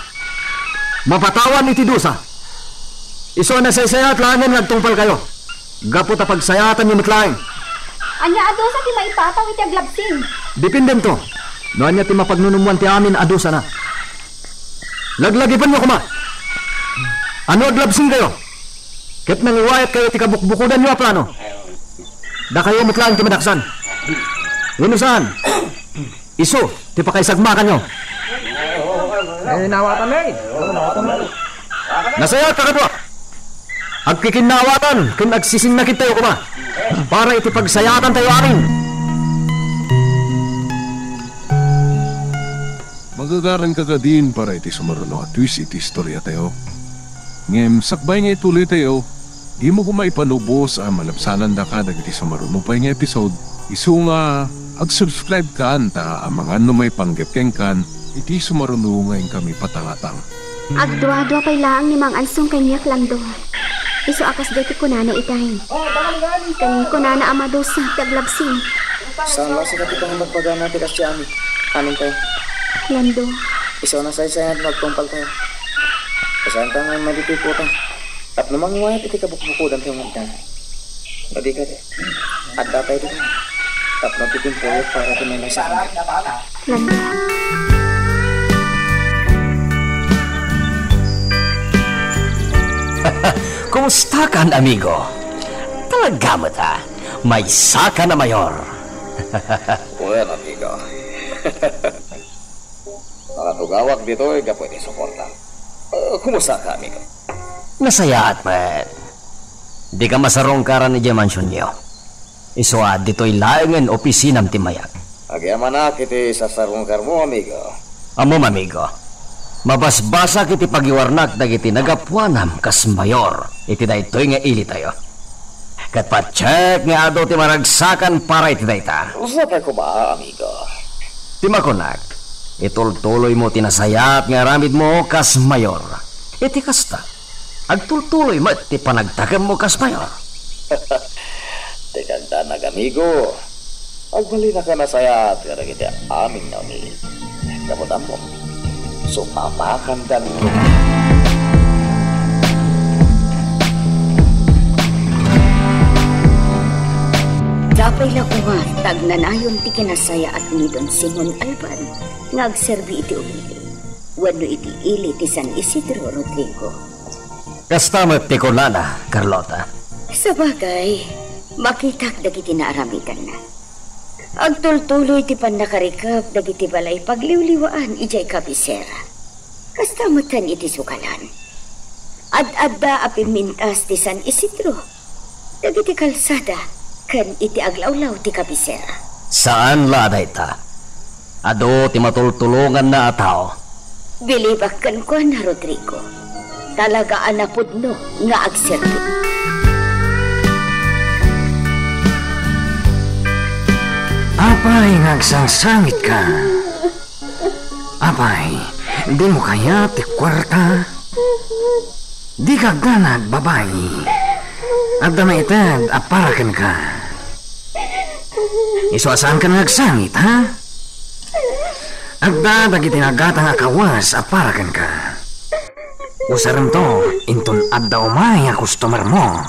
Mapatawan iti dusa. Isu a nasaysayaat laengen nga agtungpalkayo, gapu ta pagsayaatanyo met laeng. Ania a dusa ti maipataw iti aglabsing? Dependento no ania ti mapagnunumoan ti amin a dusana. Laglagipenyo koma. No aglabsingkayo ket nangiwayatkayo iti kabukbukodanyo a plano, dakayo met laeng ti madaksan. Wenno saan, isu ti pakaisagmakanyo. Eh, nawatan, eh. Nasayaat a kadua. Agkikinnawatan ken agsisinnakidtayo koma para iti pagsayaatantayo amin. Magagaranka kadin para iti sumaruno a twist iti istoriatayo. Ngem sakbay nga ituloytayo, dimo koma ipalubos a malabsanandaka dagiti sumaruno pay nga episode, isu nga ag-subscribe kan ta amangan no maipanggep kenkan iti sumaruno nga inkami patangatang. Agduadua pay laeng ni Mang Ansong kaniak, Lando. Isu a kasdiay ti kunana itay. Ken kunana a madusa ti aglabsing. Saan la sika ti pangibagbagana ti kasdiay, amintayo. Lando. Isu a nasaysayan no agtungpaltayo. Saan ta nga maditiputang? Tapno mangiwayat iti kabukbukodantayo nga adda. Kadi, kadi. Adda tayo ditoy. Tapno ti timpuyot para ti maymaysa. Landa. Kumusta kan, amigo? Talaga met a maysa kan a mayor. Wen, amigo. Nakatugawak ditoy gapu iti suporta. Eh, kumusta ka, amigo? Nasayaat met. Dika masarungkaran idiay mansionyo. Isu a ditoy laengen opisinam ti mayat. Agyamanak iti sasarungkarmo, amigo. Ammom, amigo, mabasbasak iti pagiwarnak dagiti nagapuanam kas mayor iti daytoy nga ilitayo. Ket patiek nga adu ti maragsakan para iti dayta. Sapay koma, amigo. Ti makunak, itultuloymo ti nasayaat nga aramidmo kas mayor. Iti kasta, agtultuloy met ti panagtakemmo kas mayor. Ti kagdanag, amigo. Agbalinaka nasayaat kadagiti amin nga uni. Gapu ta ammom, supapakandanto. Sapay la koma ta agnanayon ti kinasayaat ni Don Simon Alban nga agserbi iti uli wenno iti ili ti San Isidro, Rodrigo. Kasta met ti kunana, Carlota. Sabagay, makitak dagiti naaramidanna. Agtultuloy ti pannakarikep dagiti balay pagliwliwaan idiay kabisera. Kasta metten iti sukalan. Ad-adda a pimmintas ti San Isidro dagiti kalsada ken iti aglawlaw ti kabisera. Saan la a dayta. Adu ti matultulonganna a tao. Bilibak kenkuana, Rodrigo. Talaga a napudno nga agserbi. Apay nga agsangsangitka? Apay, dimo kayat ti kuarta? Dika agdanag, babai. Adda maited a para kenka. Isu a saanka nga agsangit, ha? Adda dagiti nagata nga kawes a para kenka. Usaremto inton adda umay a customer mo.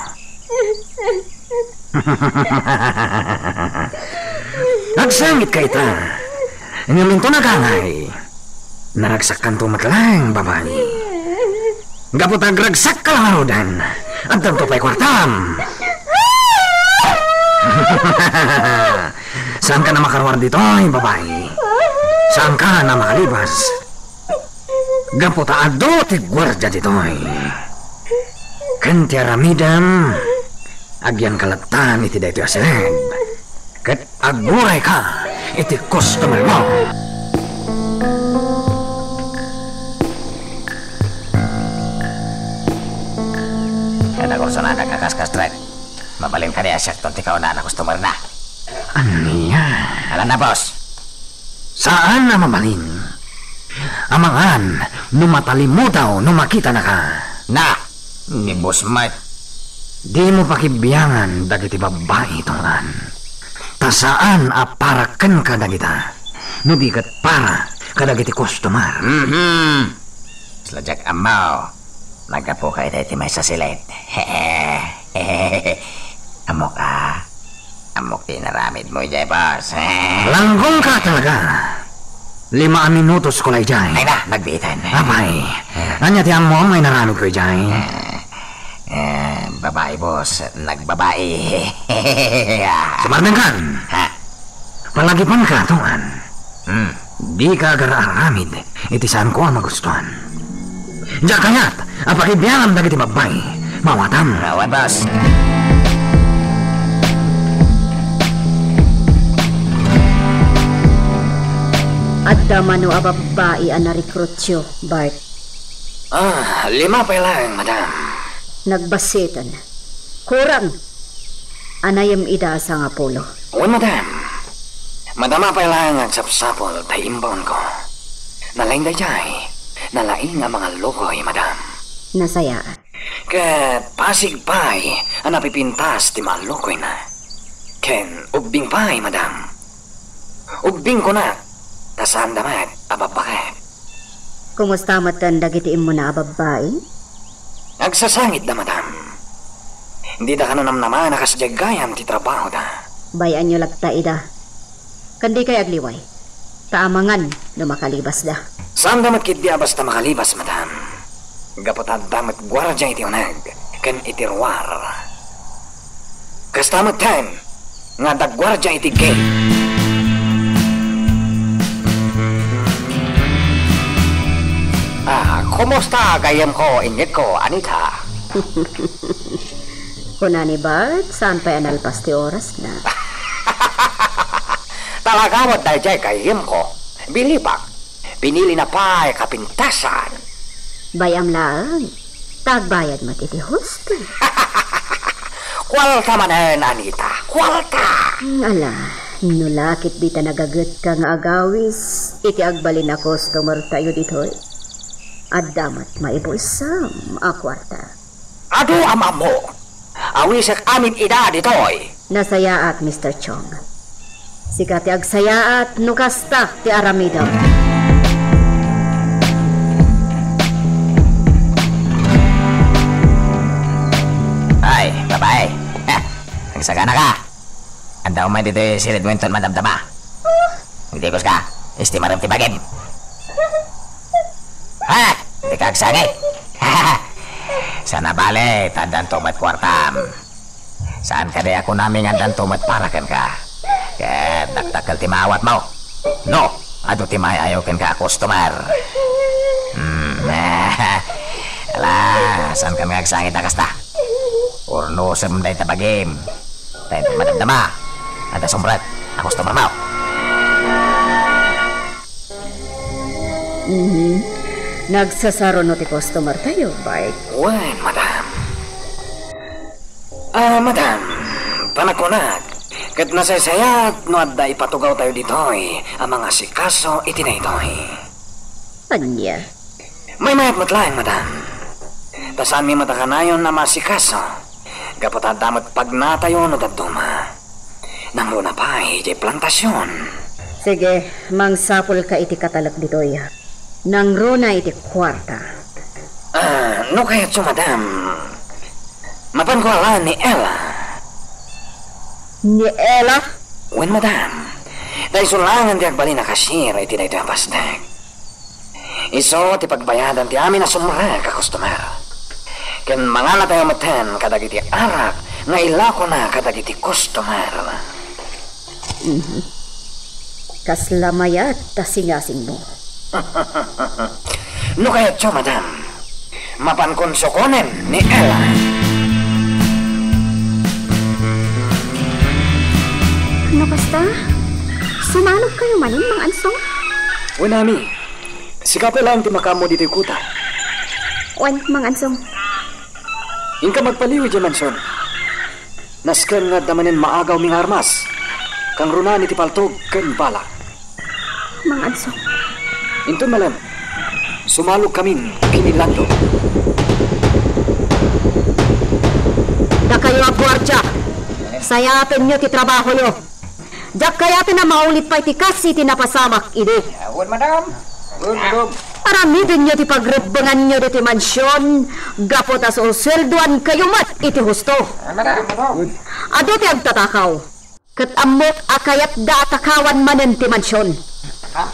Agsangitka ita. Ngem inton agangay, naragsakkanto met laeng, babai. Gapu ta agragsakka la ngaruden, addanto pay kuartam. Saanka a makaruar ditoy, babai. Saanka a makalibas. Gapu ta adu ti guardia ditoy. Ken ti aramidem, agyanka latta iti daytoy a serreg. Ket agurayka iti customer mo. Ket agursanak a kaskastret. Mabalin kadi a siakton ti kaunaan a customer na. Ania? Alanna, boss. Saan a mabalin. Amangan no matalimudaw no makitanaka. Na, ni boss met. Dimo pakibiangan dagiti babbai, tunglan. Ta saan a para kenka dagita. No di ket para kadagiti customer. Mhm. Sla diak ammo. Naggapuka ita iti maysa a silet. Ammok a. Ammok ti inaramidmo idiay, boss. Langgongka talaga. Lima a minutos ko la idiay. Ay na, nagbiitan. Apay, ania ti ammom nga inaramidko idiay? Eh, eh, babai, boss. Nagbabai. Sumardengkan. Ha? Palagipanka, tunglan. Hmm. Dika agar-aramid iti saanko a magustuan. Diak kayat a pakibiangam dagiti babbai. Maawatam. Awan, boss. Adda mano a babbai a narekrutyo, Bart? Ah, lima pay laeng, madam. Nagbassiten. Kurang. Anayem ida a sangapulo. Wen, madam. Madama pay laeng nga agsapsapul ta imbaonko. Nalaing daydiay. Nalaing a mangallukoy, madam. Nasayaat. Ket pasig pay a napipintas ti maallukoyna. Ken ubbing pay, madam. Ubbingko na, ta saanda met a babbaket. Kumusta metten dagiti immuna a babbai? Agsasangitda, madam. Dida kananamnaman a kasdiay gayam ti trabahoda. Bay-anyo latta ida. Ken dikay agliway, ta amangan no makalibasda. Saanda met ketdi a basta makalibas, madam. Gapu ta adda met guardia iti uneg ken iti ruar. Kasta metten nga adda guardia iti gate. Ah, kumusta gayyemko, inyegko, Anita? Kuna ni Bart, saan pay a nalpas ti orasna. Talaga met daydiay gayyemko. Bilibak. Pinilina pay kapintasan. Bay-am laeng, ta agbayad met iti husto. Kuarta manen, Anita, kuarta! Mm, ala, no la ket dita nagagetka nga agawis iti agbalin a customer tayo ditoy, adda met maibulsam a kuarta. Adu a maammo. Awisek amin ida ditoy. Nasayaat, Mister Chong. Sika ti agsayaat no kasta ti aramidem. Ay, babai. Ha, agsagana ka. Adda umay ditoy siledmo inton madamdama. Agdikos ka, estimarem ti bagim. Ha? Dika agsangit. Saan a bale, ta addanto met kuartam. Saan kadi a kunami nga addanto met para kenka? Ket dakdakkel ti maawatmo. No, adu ti maayaw kenka a customer. Hmm. Ala, saankan nga agsangit a kasta? Urnosem dayta bagim. Tay madamdama. Adda sumrek a customer mo. Mhm. Nagsasaruno ti customer tayo, Bart. Wen, madam. Ah, madam, panakunak, ket nasaysayaat no adda ipatugaw tayo ditoy a mangasikaso iti daytoy. Ania? Maymayat met laeng, madam. Ta saanmi met a kanayon a maasikaso. Gapu ta adda met pagnatayo no dadduma. Nangruna pay idiay plantasion. Sige, mangsapulka iti katalek ditoy. Nangruna iti kuarta. Ah, no kayatyo, madam, mapanko a laeng ni Ella. Ni Ella? Wen, madam. Ta isu laengen ti agbalin a cashier iti daytoy a pasdek. Isu ti pagbayadan ti amin a sumrek a customer. Ken manganatayo metten kadagiti arak nga ilakona kadagiti customer. Mhm. Kasla mayat ta singasingmo. No kayatyo, madam, mapankon sukonen ni Ella. No kasta, sumalog kayo manen, Mang Ansong? Wen, Ami. Sika pay laeng ti makaammo ditoy kuta. Wen, Mang Ansong. Inka magpaliw idiay mansion. Nasken nga adda manen maagawmi nga armas. Kangrunaan iti paltog ken bala. Mang Ansong. Inton malem, sumalogkamin ken ni Lando. Dakayo a guardia, sayatenyo ti trabahoyo. Diak kayaten a maulit pay ti kas iti napasamak idi. Awan, madam. Awan, madam. Aramidenyo ti pagrebbenganyo ditoy mansion gapu ta susueldoankayo met iti husto. Ah, madam. Adu ti agtatakaw, ket ammok a kayatda a takawan manen ti mansion. Ah,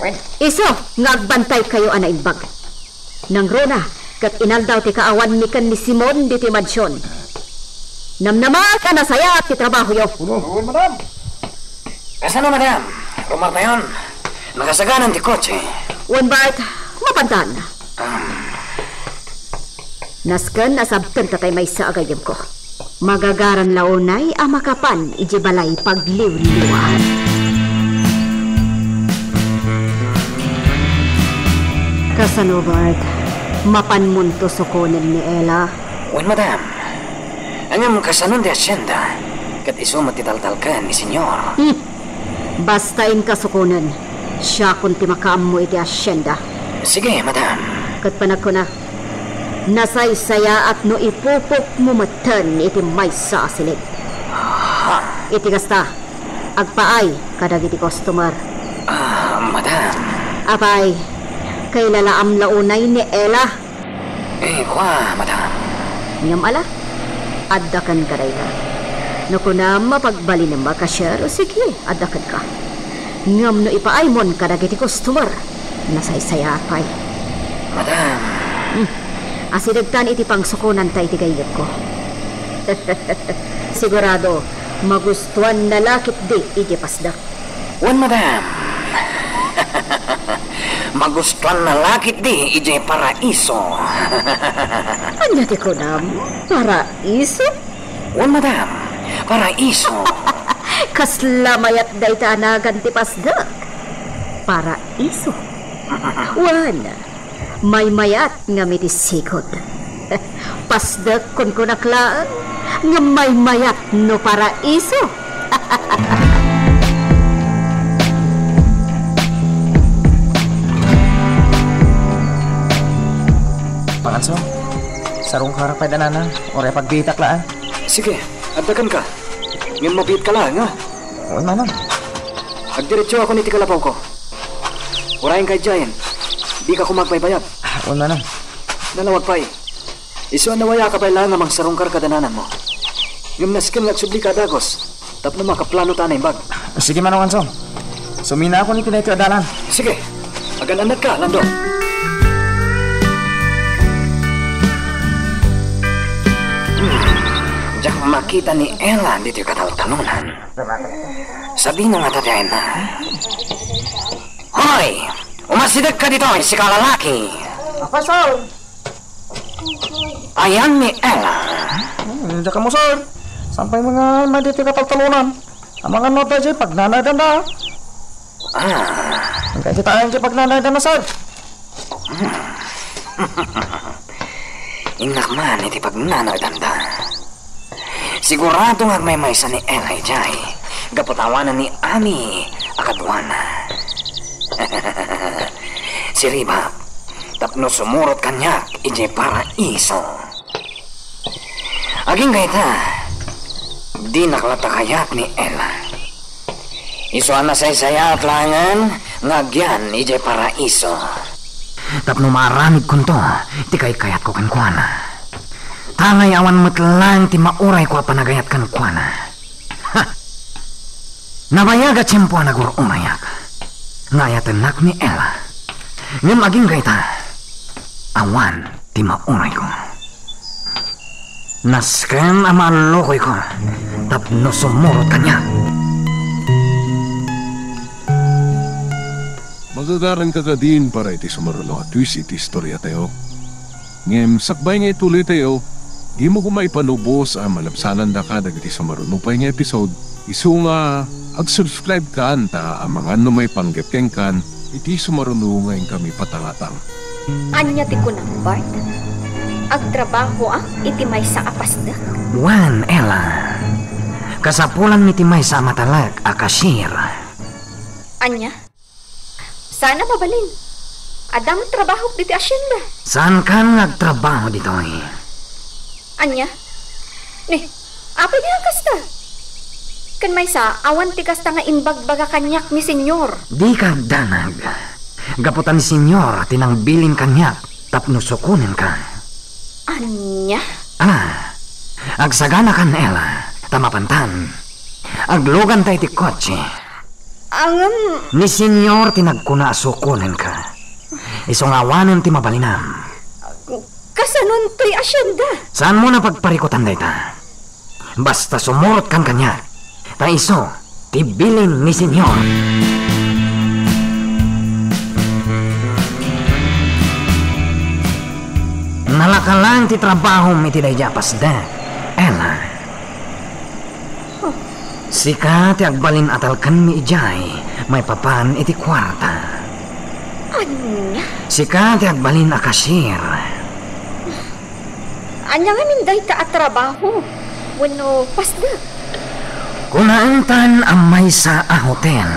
wen. Isu nga agbantaykayo a naimbag. Nangruna ket inaldaw ti kaawanmi ken ni Simon ditoy mansion. Namnamaek a nasayaat ti trabahoyo. Wen, madam. Kasano, madam? Rumartayon. Nakasaganan ti kotse. Wen, Bart, mapantan. Um. Nasken a sabtenta tay maysa a gayyemko. Magagaran la unay a makapan idiay balay pagliwliwa. Kasano, Bart? Mapanmonto sukonen ni Ella? Wen, madam. Ngem kasanon ti hacienda? Ket isu met ti taltalken ni Senyor. Hmm. Basta inka sukonen, siakon ti makaammo iti hacienda. Sige, madam. Ket panagkunak, nasaysayaat no ipupokmo metten iti maysa a silid. Ha? Iti kasta, agpaay kadagiti customer. Ah, madam. Apay, kailalaam la unay ni Ella? Eh, kua, madam. Ngem ala, adda kenka dayta. No kunam a pagbalinem a cashier, o sige, adda kenka. Ngem no ipaaymon kadagiti customer, nasaysayaat pay. Madam. Hmm. Asidegtan iti pangsukonanta iti gayyemko. Sigurado, magustuanna la ketdi idiay pasdek. Wen, madam. Magustuanna la ketdi idiay paraiso. Ania ti kunam? Paraiso? Wen, madam. Paraiso. Kasla mayat dayta a nagan ti pasdek. Paraiso. Wen, maymayat ngem iti sigud. Pasdek kunkunak laeng, ngem maymayat no paraiso. Panganso, sarungkar pay danana, uray pagbiitak laeng. Sige, adda kenka. Ngem mabiitka laeng, a? Wen, manang. Agdiretsoakon iti kalabawko. Urayenka idiayen. Dika koma agbaybayag. Wen, manang. Nalawag pay. Isu a nawayaak a pay laeng a mangsarungkar kada nananmo. Ngem nasken nga agsublika a dagus tapno makaplanota a naimbag. Sige, Manong Ansong. Suminaakon iti daytoy a dalan. Sige. Agan-annatka, Lando. Hmm. Diak makita ni Ella ditoy kataltalonan. Sadino ngata ti ayanna? Hoy! Umasidegka ditoy, sika a lalaki! Apa, sir? Ayan ni Ella. Hmm, diak ammo, sir. Saan pay nga madi ti kataltalonan? Amangan no adda idiay pagnanaydanda. Ah. Agkakita ayan idiay pagnanaydanda, sir. Hmm. Innak man iti pagnanaydanda. Sigurado nga agmaymaysa ni Ella idiay, gapu ta awanen ni Ami a kaduana. Siribak, tapno sumurot kaniak idiay paraiso. Agingga ita, dinak latta kayat ni Ella. Isu a nasaysayaat laengen nga agyan idiay paraiso. Tapno maaramidkonto ti kaykayatko kenkuana. Tangay awan met laeng ti maurayko a panagayat kenkuana. Ha! Nabayag a tiempo a nagur-urayak nga ayatennak ni Ella. Ngem agingga ita, awan ti maurayko. Nasken a maallokoyko tapno sumurot kaniak. Magagaranka kadin para iti sumaruno a twist iti istoriatayo. Ngem sakbay nga ituloytayo, dimo koma ipanubos a malabsanandaka dagiti sumaruno pay nga episode, isu nga ag-subscribe kan ta amangan no maipanggep kenkan iti sumaruno nga inkami patangatang. Ania ti kunam, Bart? Agtrabahoak iti maysa a pasdek? Wen, Ella. Kasapulanmi ti maysa a matalek a cashier. Ania? Saan a mabalin. Adda met trabahok ditoy asienda. Saankan nga agtrabaho ditoy. Ania? Ni, apay nga kasta? Ken maysa, awan ti kasta nga imbagbaga kaniak ni Senyor. Dika agdanag. Gapu ta ni Senyor ti nangbilin kaniak tapno sukonenka. Ania? Ah, agsaganakan, Ella, ta mapantan. Agluganta iti kotse. Ngem ni Senyor ti nagkuna a sukonenka. Isu nga awanen ti mabalinam. Kasanon toy asienda? Saanmon a pagparikutan dayta. Basta sumurotkan kaniak. Ta isu ti bilin ni Senyor. Nalaka laeng ti trabahom iti daydi a pasdek, Ella. Sika ti agbalin a talkenmi idiay maipapan iti kuarta. Ania? Sika ti agbalin a cashier. Ania ngamin dayta a trabaho wenno pasdek? Kunaentan a maysa a hotel.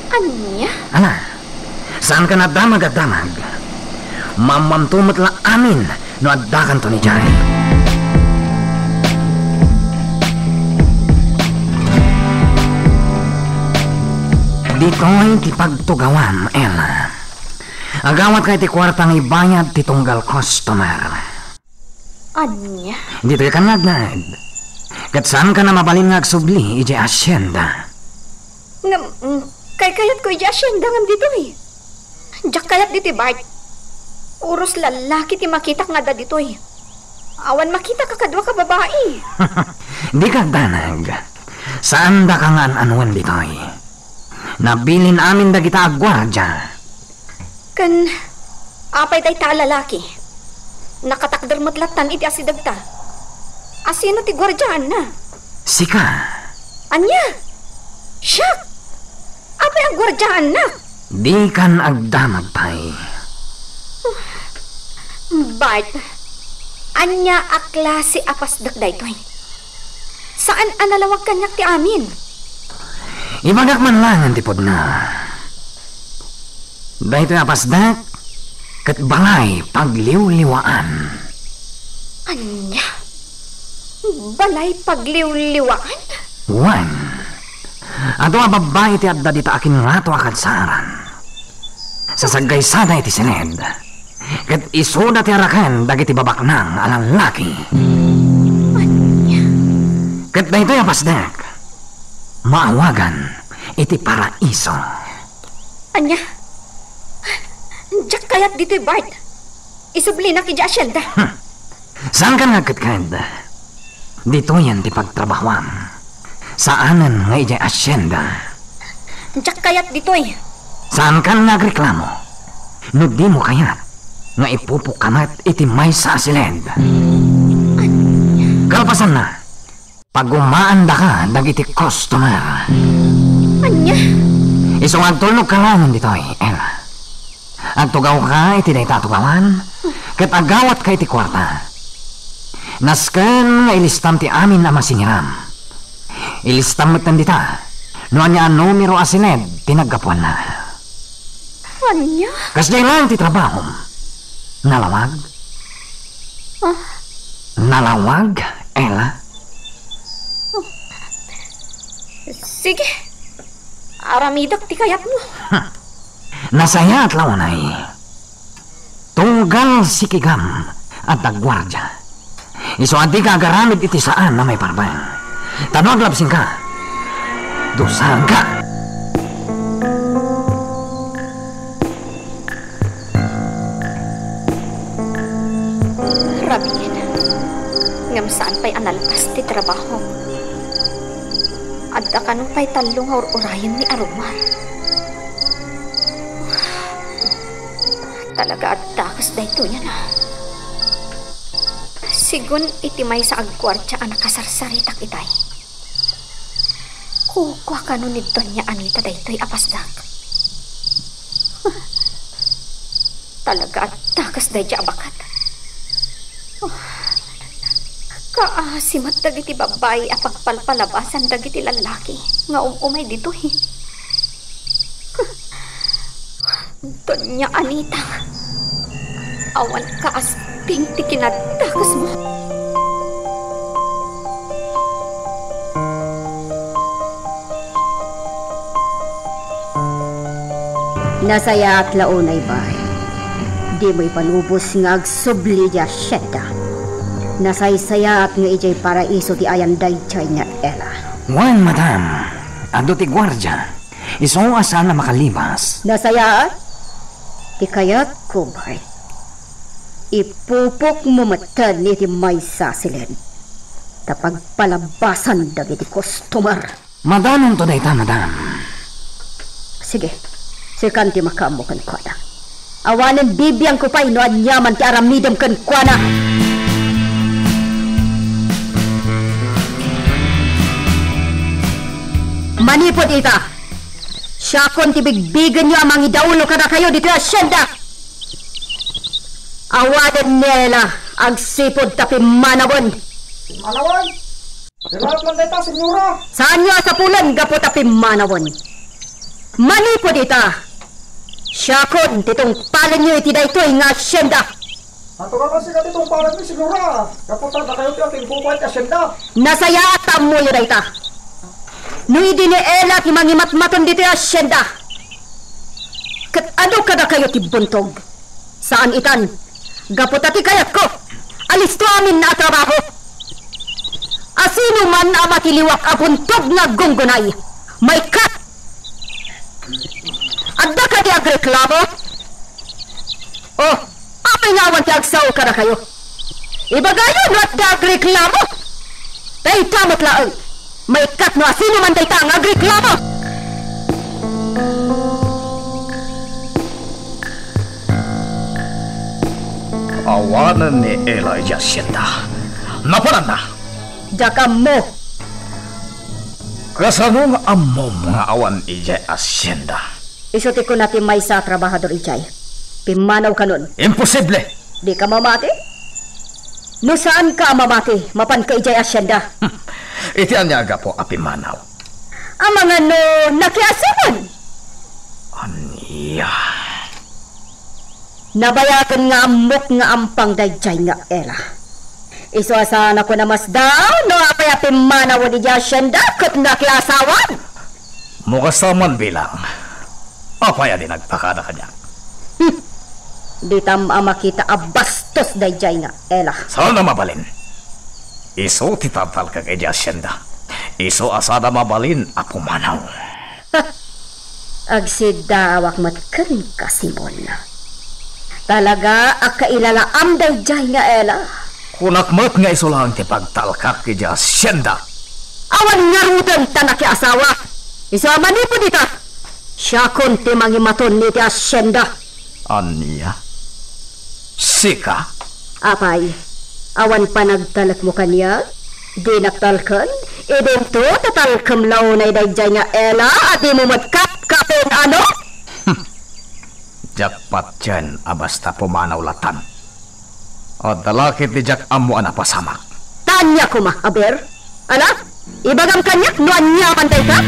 Ania? Ala, saankan a damag-damag. Maammoanto met la amin no addakanton idiay. Ditoy ti pagtugawam, Ella. Agawatka iti kuarta nga ibayad ti tunggal customer. Ania? Ditoykan nga agnaed. Ket saankan a mabalin nga agsubli idiay asienda. Ngem, mm, kaykayatko idiay asienda ngem ditoy. Diak kayat ditoy, Bart. Uros lallaki ti makitak nga adda ditoy. Awan makitak a kadua ka babai. Dika agdanag. Saandaka nga an-anuen ditoy. Nabilin amin dagita a guardia. Ken apay dayta a lalaki? Nakatakder met lattan iti asidegta. Asino ti guardiaanna? Sika. Ania? Siak? Apay a guardiaannak? Dikan agdamag pay. Bart, ania a klase a pasdek daytoy? Saan a nalawag kaniak ti amin. Ibagak man laengen ti pudno. Daytoy a pasdek ket balay pagliwliwaan. Ania? Balay pagliwliwaan? Wen, adu a babbai ti adda dita akinrato a kadsaaran. Sasaggaysada iti siled, ket isuda ti araken dagiti babaknang a lallaki. Ania? Ket daytoy a pasdek, maawagan iti paraiso. Ania? Diak kayat ditoy, Bart. Isublinak idiay asienda. Hmm. Saankan nga agkedked. Ditoyen ti pagtrabahoam. Saanen nga idiay asienda. Diak kayat ditoy. Saankan nga agreklamo no dimo kayat nga ipupokka met iti maysa a siled. Ania? Kalpasanna, pagumaandaka dagiti customer. Ania? Isu nga agtulnogka laengen ditoy, Ella. Agtugawka iti dayta a tugawan, ket agawatka iti kuarta. Nasken nga ilistam ti amin a masingiram. Ilistam metten dita no ania a numero a siled ti naggapuanna. Ania? Kasdiay laeng ti trabahom. Nalawag? Ah. Nalawag, Ella? Sige. Aramidek ti kayatmo. Nasayaat la unay. Tunggal sikigam, adda guardia. Isu a dika agaramid iti saan a maiparbeng. Ta no aglabsingka, dusaenka. Rabiin, ngem saan pay a nalpas ti trabaho. Adda kano pay tallo nga ur-urayem ni Aromar. Talaga a dakes daytoyen a. Sigun iti maysa a guardia a nakasarsaritak itay. Kukua kano ni Doña Anita daytoy a pasdak. Talaga a dakes daydiay a baket. Kaasi met dagiti babbai a pagpalpalabasan dagiti lallaki nga um-umay ditoy. Doña Anita, awan kaasping ti kinadakesmo. Nasayaat la unay, bay. Dimo ipalubos nga agsubli idiay asienda. Nasaysayaat nga idiay paraiso ti ayan daydiay nga Ela. Wen, madam, adu ti guardia. Isu a saan a makalibas. Nasayaat? Ti kayatko, bay. Ipupokmo metten iti maysa a siled. Ta pagpalabasan dagiti customer. Madanonto dayta, madam. Sige, sikan ti makaammo kenkuana. Awanen bibiangko pay no aniaman ti aramidem kenkuana. Manipud ita, siakon ti bigbigenyo a mangidaulo kadakayo ditoy asienda. Awanen ni Ela agsipud ta pimmanawen. Pimmanawen? Pimmanawen dayta, senyora? Saanyo a sapulen gapu ta pimmanawen. Manipud ita, siakon ti tungpalenyo iti daytoy nga asienda. Natural a sika ti tungpalenmi, senyora. Gapu ta dakayo ti atingkuba iti asienda. Nasayaat ta ammoyo dayta. No idi ni Ela ti mangimatmaton ditoy asienda, ket adu kadakayo ti buntog. Saan itan, gapu ta ti kayatko, alisto amin a trabaho. Asino man a matiliwak a buntog nga aggunggunay, maikkat. Adda kadi agreklamo? Oh, apay nga awan ti agsao kadakayo? Ibagayo no adda agreklamo. Dayta met laeng. Maikkat no asino man dayta nga agreklamo. Awanen ni Ela idiay asienda. Napananna. Diak ammo. Kasano nga ammom nga awan idiay asienda? Isu ti kuna ti maysa a trabahador idiay. Pimmanaw kanon. Imposible! Dika mamati? No saanka a mamati, mapanka idiay asienda. Hmm. Iti ania a gapu a pimmanaw? Amangan no nakiasawan. Ania? Nabayagen nga ammok nga ampang daydiay nga Ela. Isu a saan a kuna masdaw no apay a pimmanawen idiay asienda ket nakiasawan. Mo kasta man bilang, apay a di nagpakada kaniak? Hmm. Ditam a makita a bastos daydiay nga Ela. Saan a mabalin. Isu ti tatalkak idiay asienda. Isu a saan a mabalin a pumanaw. Agsiddaawak met kenka, Simon. Talaga a kailalaam daydiay nga Ela. Kunak met nga isu laeng ti pagtalkak idiay asienda. Awan ngaruden ta nakiasawa. Isu a manipud ita, siakon ti mangimaton iti asienda. Ania? Sika? Apay, awan panagtalekmo kaniak? Dinak talken? Idinto ta talkem la unay daydiay nga Ela a dimo met kapkapen, ano? Hmm. Diak patien a basta pumanaw latan. Adda la ket ti diak ammo a napasamak. Ta ania koma, aber? Ala, ibagam kaniak no aniaman dayta?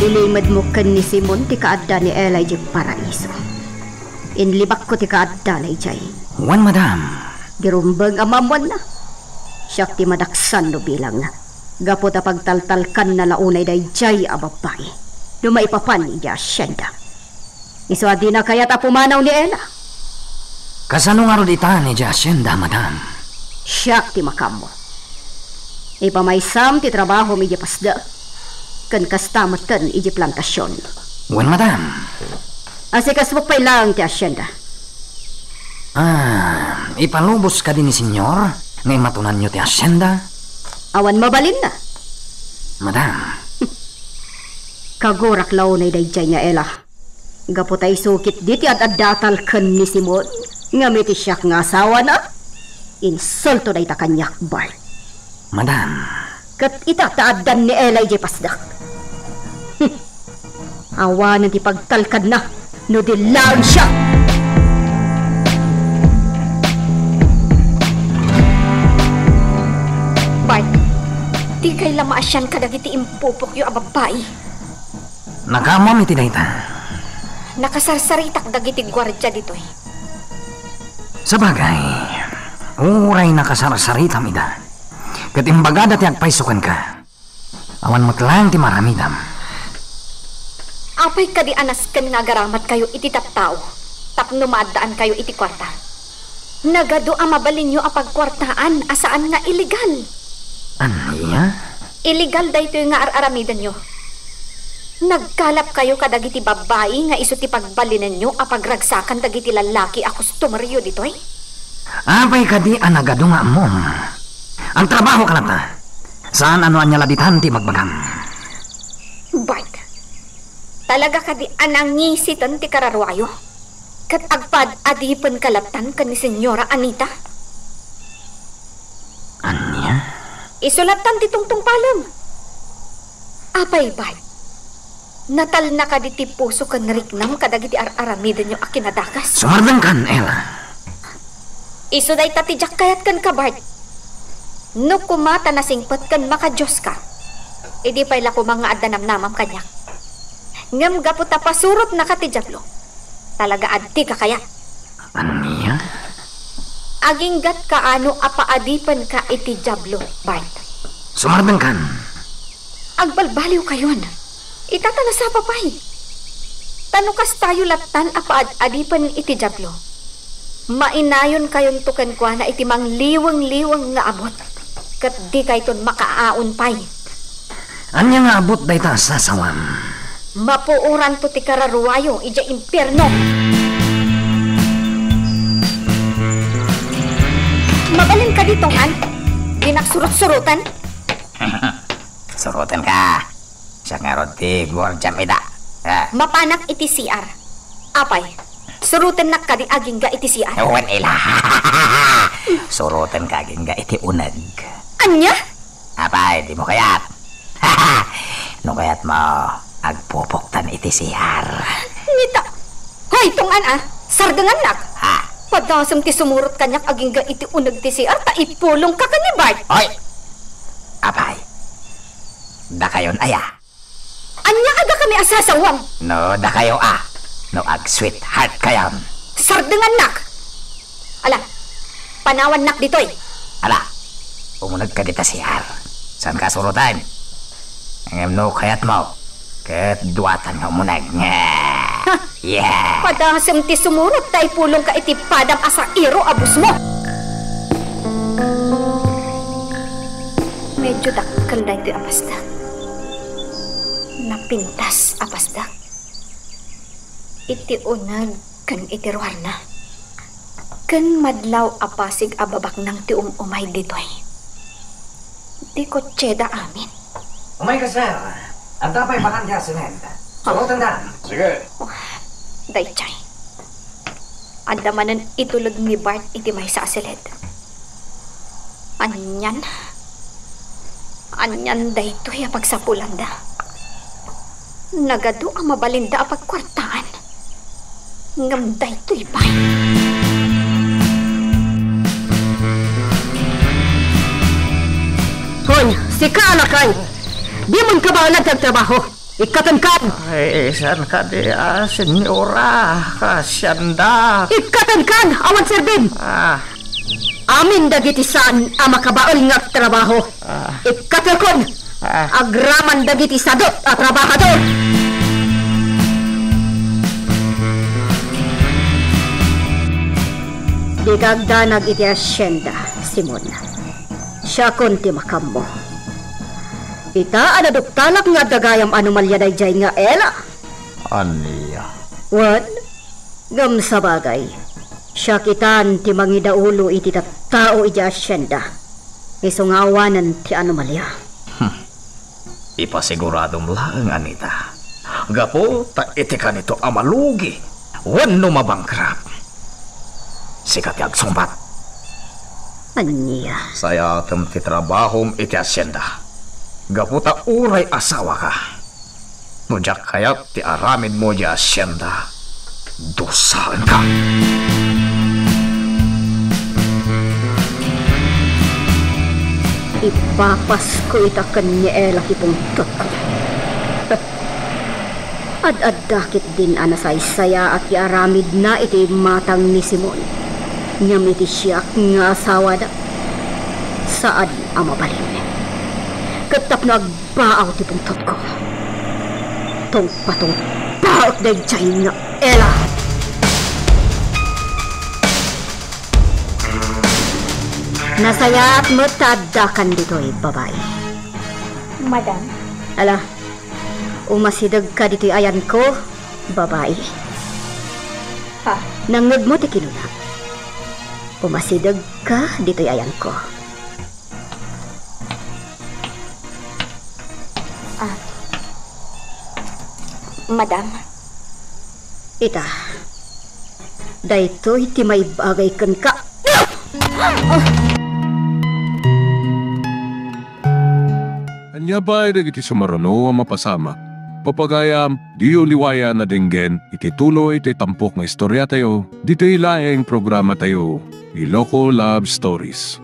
Ilimedmo ken ni Simon ti kaadda ni Ela idiay paraiso. Inlibakko ti kaaddana idiay. Wen, madam. Di rumbeng a maammoanna. Siak ti madaksan no bilang. Gapu ta pagtaltalkanna la unay daydiay a babbai no maipapan idiay asienda. Isu a dina kayat a pumanaw ni Ella. Kasano ngarud itan idiay asienda, madam? Siak ti makaammo. Ipamaysam ti trabahom idiay pasdek, ken kasta metten idiay plantasion. Wen, madam. Asikasok pay laeng ti asienda. Ah, ipalubos kadi ni Senyor nga imatunanyo ti asienda? Awan mabalinna. Madam. Kagurak la unay daydiay nga Ella. Gapu ta isu ketdi ti ad-addatal ken ni Simon, ngem iti siak nga asawana, insulto dayta kaniak, Bart. Madam. Ket ita ta addan ni Ella idiay pasdek. Awanen ti pagtalkadna no di laeng siak. Bart, dikay la maasian kadagiti impupokyo a babbai. Nakaammomi ti dayta. Nakasarsaritak dagiti guardia ditoy. Sabagay, uray nakasarsaritam ida, ket imbagada ti agpayso kenka. Awan met laeng ti maaramidam. Apay kadi a nasken nga agaramatkayo iti tattao tapno maaddaankayo iti kuarta? Nagadu a mabalinyo a pagkuartaan a saan nga illegal. Ania? Illegal daytoy nga ar-aramidenyo. Nagkalapkayo kadagiti babbai nga isu ti pagbalinenyo a pagragsakan dagiti lallaki a customeryo ditoy. Apay kadi a nagadu nga ammom? Agtrabahoka latta. Saan a no ania la ditan ti ibagbagam. Bart, talaga kadi a nangisiten ti kararuayo? Ket agpaad-adipenka lattan ken ni Señora Anita? Ania? Isu lattan ti tungtungpalem. Apay, Bart? Natalna kadi ti puso ken riknam kadagiti ar-aramidenyo a kinadakes? Sumardengkan, Ella. Isu dayta ti diak kayat kenka, Bart. No koma ta nasingpet ken makadioska, idi pay la koma nga adda namnamam kaniak. Ngem gapu ta pasurotnaka ti Diablo, talaga a dika kayat. Ania? Aginggatka a no apaadipenka iti Diablo, Bart. Sumardengkan. Agbalbaliwkayon. Ita ta nasapa pay. Ta no kastayo lattan a paad-adipen iti Diablo, mainayonkayonto kenkuana iti mangliweng-liweng nga abut, ket dikayton makaaon pay. Ania nga abut dayta a sasawam? Mapuoranto ti kararuayo idiay impierno. Mabalin kadi, Tong-an? Dinak surot-suroten? Surotenka. Siak ngarud ti guardiam ida. Ah. Mapanak iti C R. Apay, surotennak kadi agingga iti C R? Wen, Ella. Surotenka agingga iti uneg. Ania? Apay, dimo kayat? No kayatmo, agpupoktan iti C R. Nita, hoy, Tong-an a, sardengannak. Ha? Padasem ti sumurot kaniak agingga iti uneg ti C R ta ipulongka ken ni Bart. Hoy! Apay, dakayon aya? Ania a dakami a sasawam? No dakayo a, no ag-sweetheart kayon. Sardengannak! Ala, panawannak ditoy. Ala, umunegka dita C R. Saanka a suroten? Ngem no kayatmo, ket duatan nga umuneg. Ha? Yeah. Padasem ti sumurot ta ipulongka iti padam a sairo a busmo. Medyo dakkel daytoy a pasdak. Napintas a pasdak. Iti uneg ken iti ruarna. Ken madlaw a pasig a babaknang ti um-umay ditoy. Di kotseda amin. Umayka, sir. Adda pay bakante a siled. Surotendan. Sige. Oh, daydiay. Adda manen itulod ni Bart iti maysa a siled. Anian? Anian daytoy a pagsapulanda? Nagadu a mabalinda a pagkuartaan. Ngem daytoy pay. Hoy, sika a lakay! Dimonka baelan ti agtrabaho. Ikkatenkan! Ay, saan kadi a, senyora? Kasianda. Ikkatenkan! Awan serbim! Ah. Amin dagiti saan a makabael nga agtrabaho. Ah. Ikkatekon, ah, agraman dagiti sadut a trabahador. Dika agdanag iti hacienda, Simon. Siakon ti makammo. Ita a naduktalak nga adda gayam anomalia daydiay nga Ella. Ania? Wen, ngem sabagay, siak itan ti mangidaulo iti tattao idiay hacienda. Isu nga awanen ti anomalia. Hmm. Ipasiguradom laeng, Anita. Gapu ta iti kanito a malugi wenno mabangkrap, sika ti agsungbat. Ania? Sayatem ti trabahom iti hacienda. Gapu ta uray asawaka. No diak kayat ti aramidmo idiay hacienda, dusaenka. Ipapasko ita ken ni Ella ti pungtotko. Ad-adda ketdin a nasaysayaat ti aramidna iti imatang ni Simon. Ngem iti siak nga asawana, saan a mabalin. Ket tapno ag- baaw ti pungtotko. Tungpatungpaek daydiay nga Ella. Nasayaat met ta addakan ditoy, babai. Madam. Ala, umasidegka ditoy ayanko, babai. Ha? Nangngegmo ti kinuna. Umasidegka ditoy ayanko. Ah. Madam. Ita, daytoy ti maibagay kenka. Ania pay dagiti sumaruno a mapasamak? Papagayam, diyo liwayan a denggen iti tuloy ti tampok nga istoriatayo, ditoy laeng programatayo, Iloko Love Stories.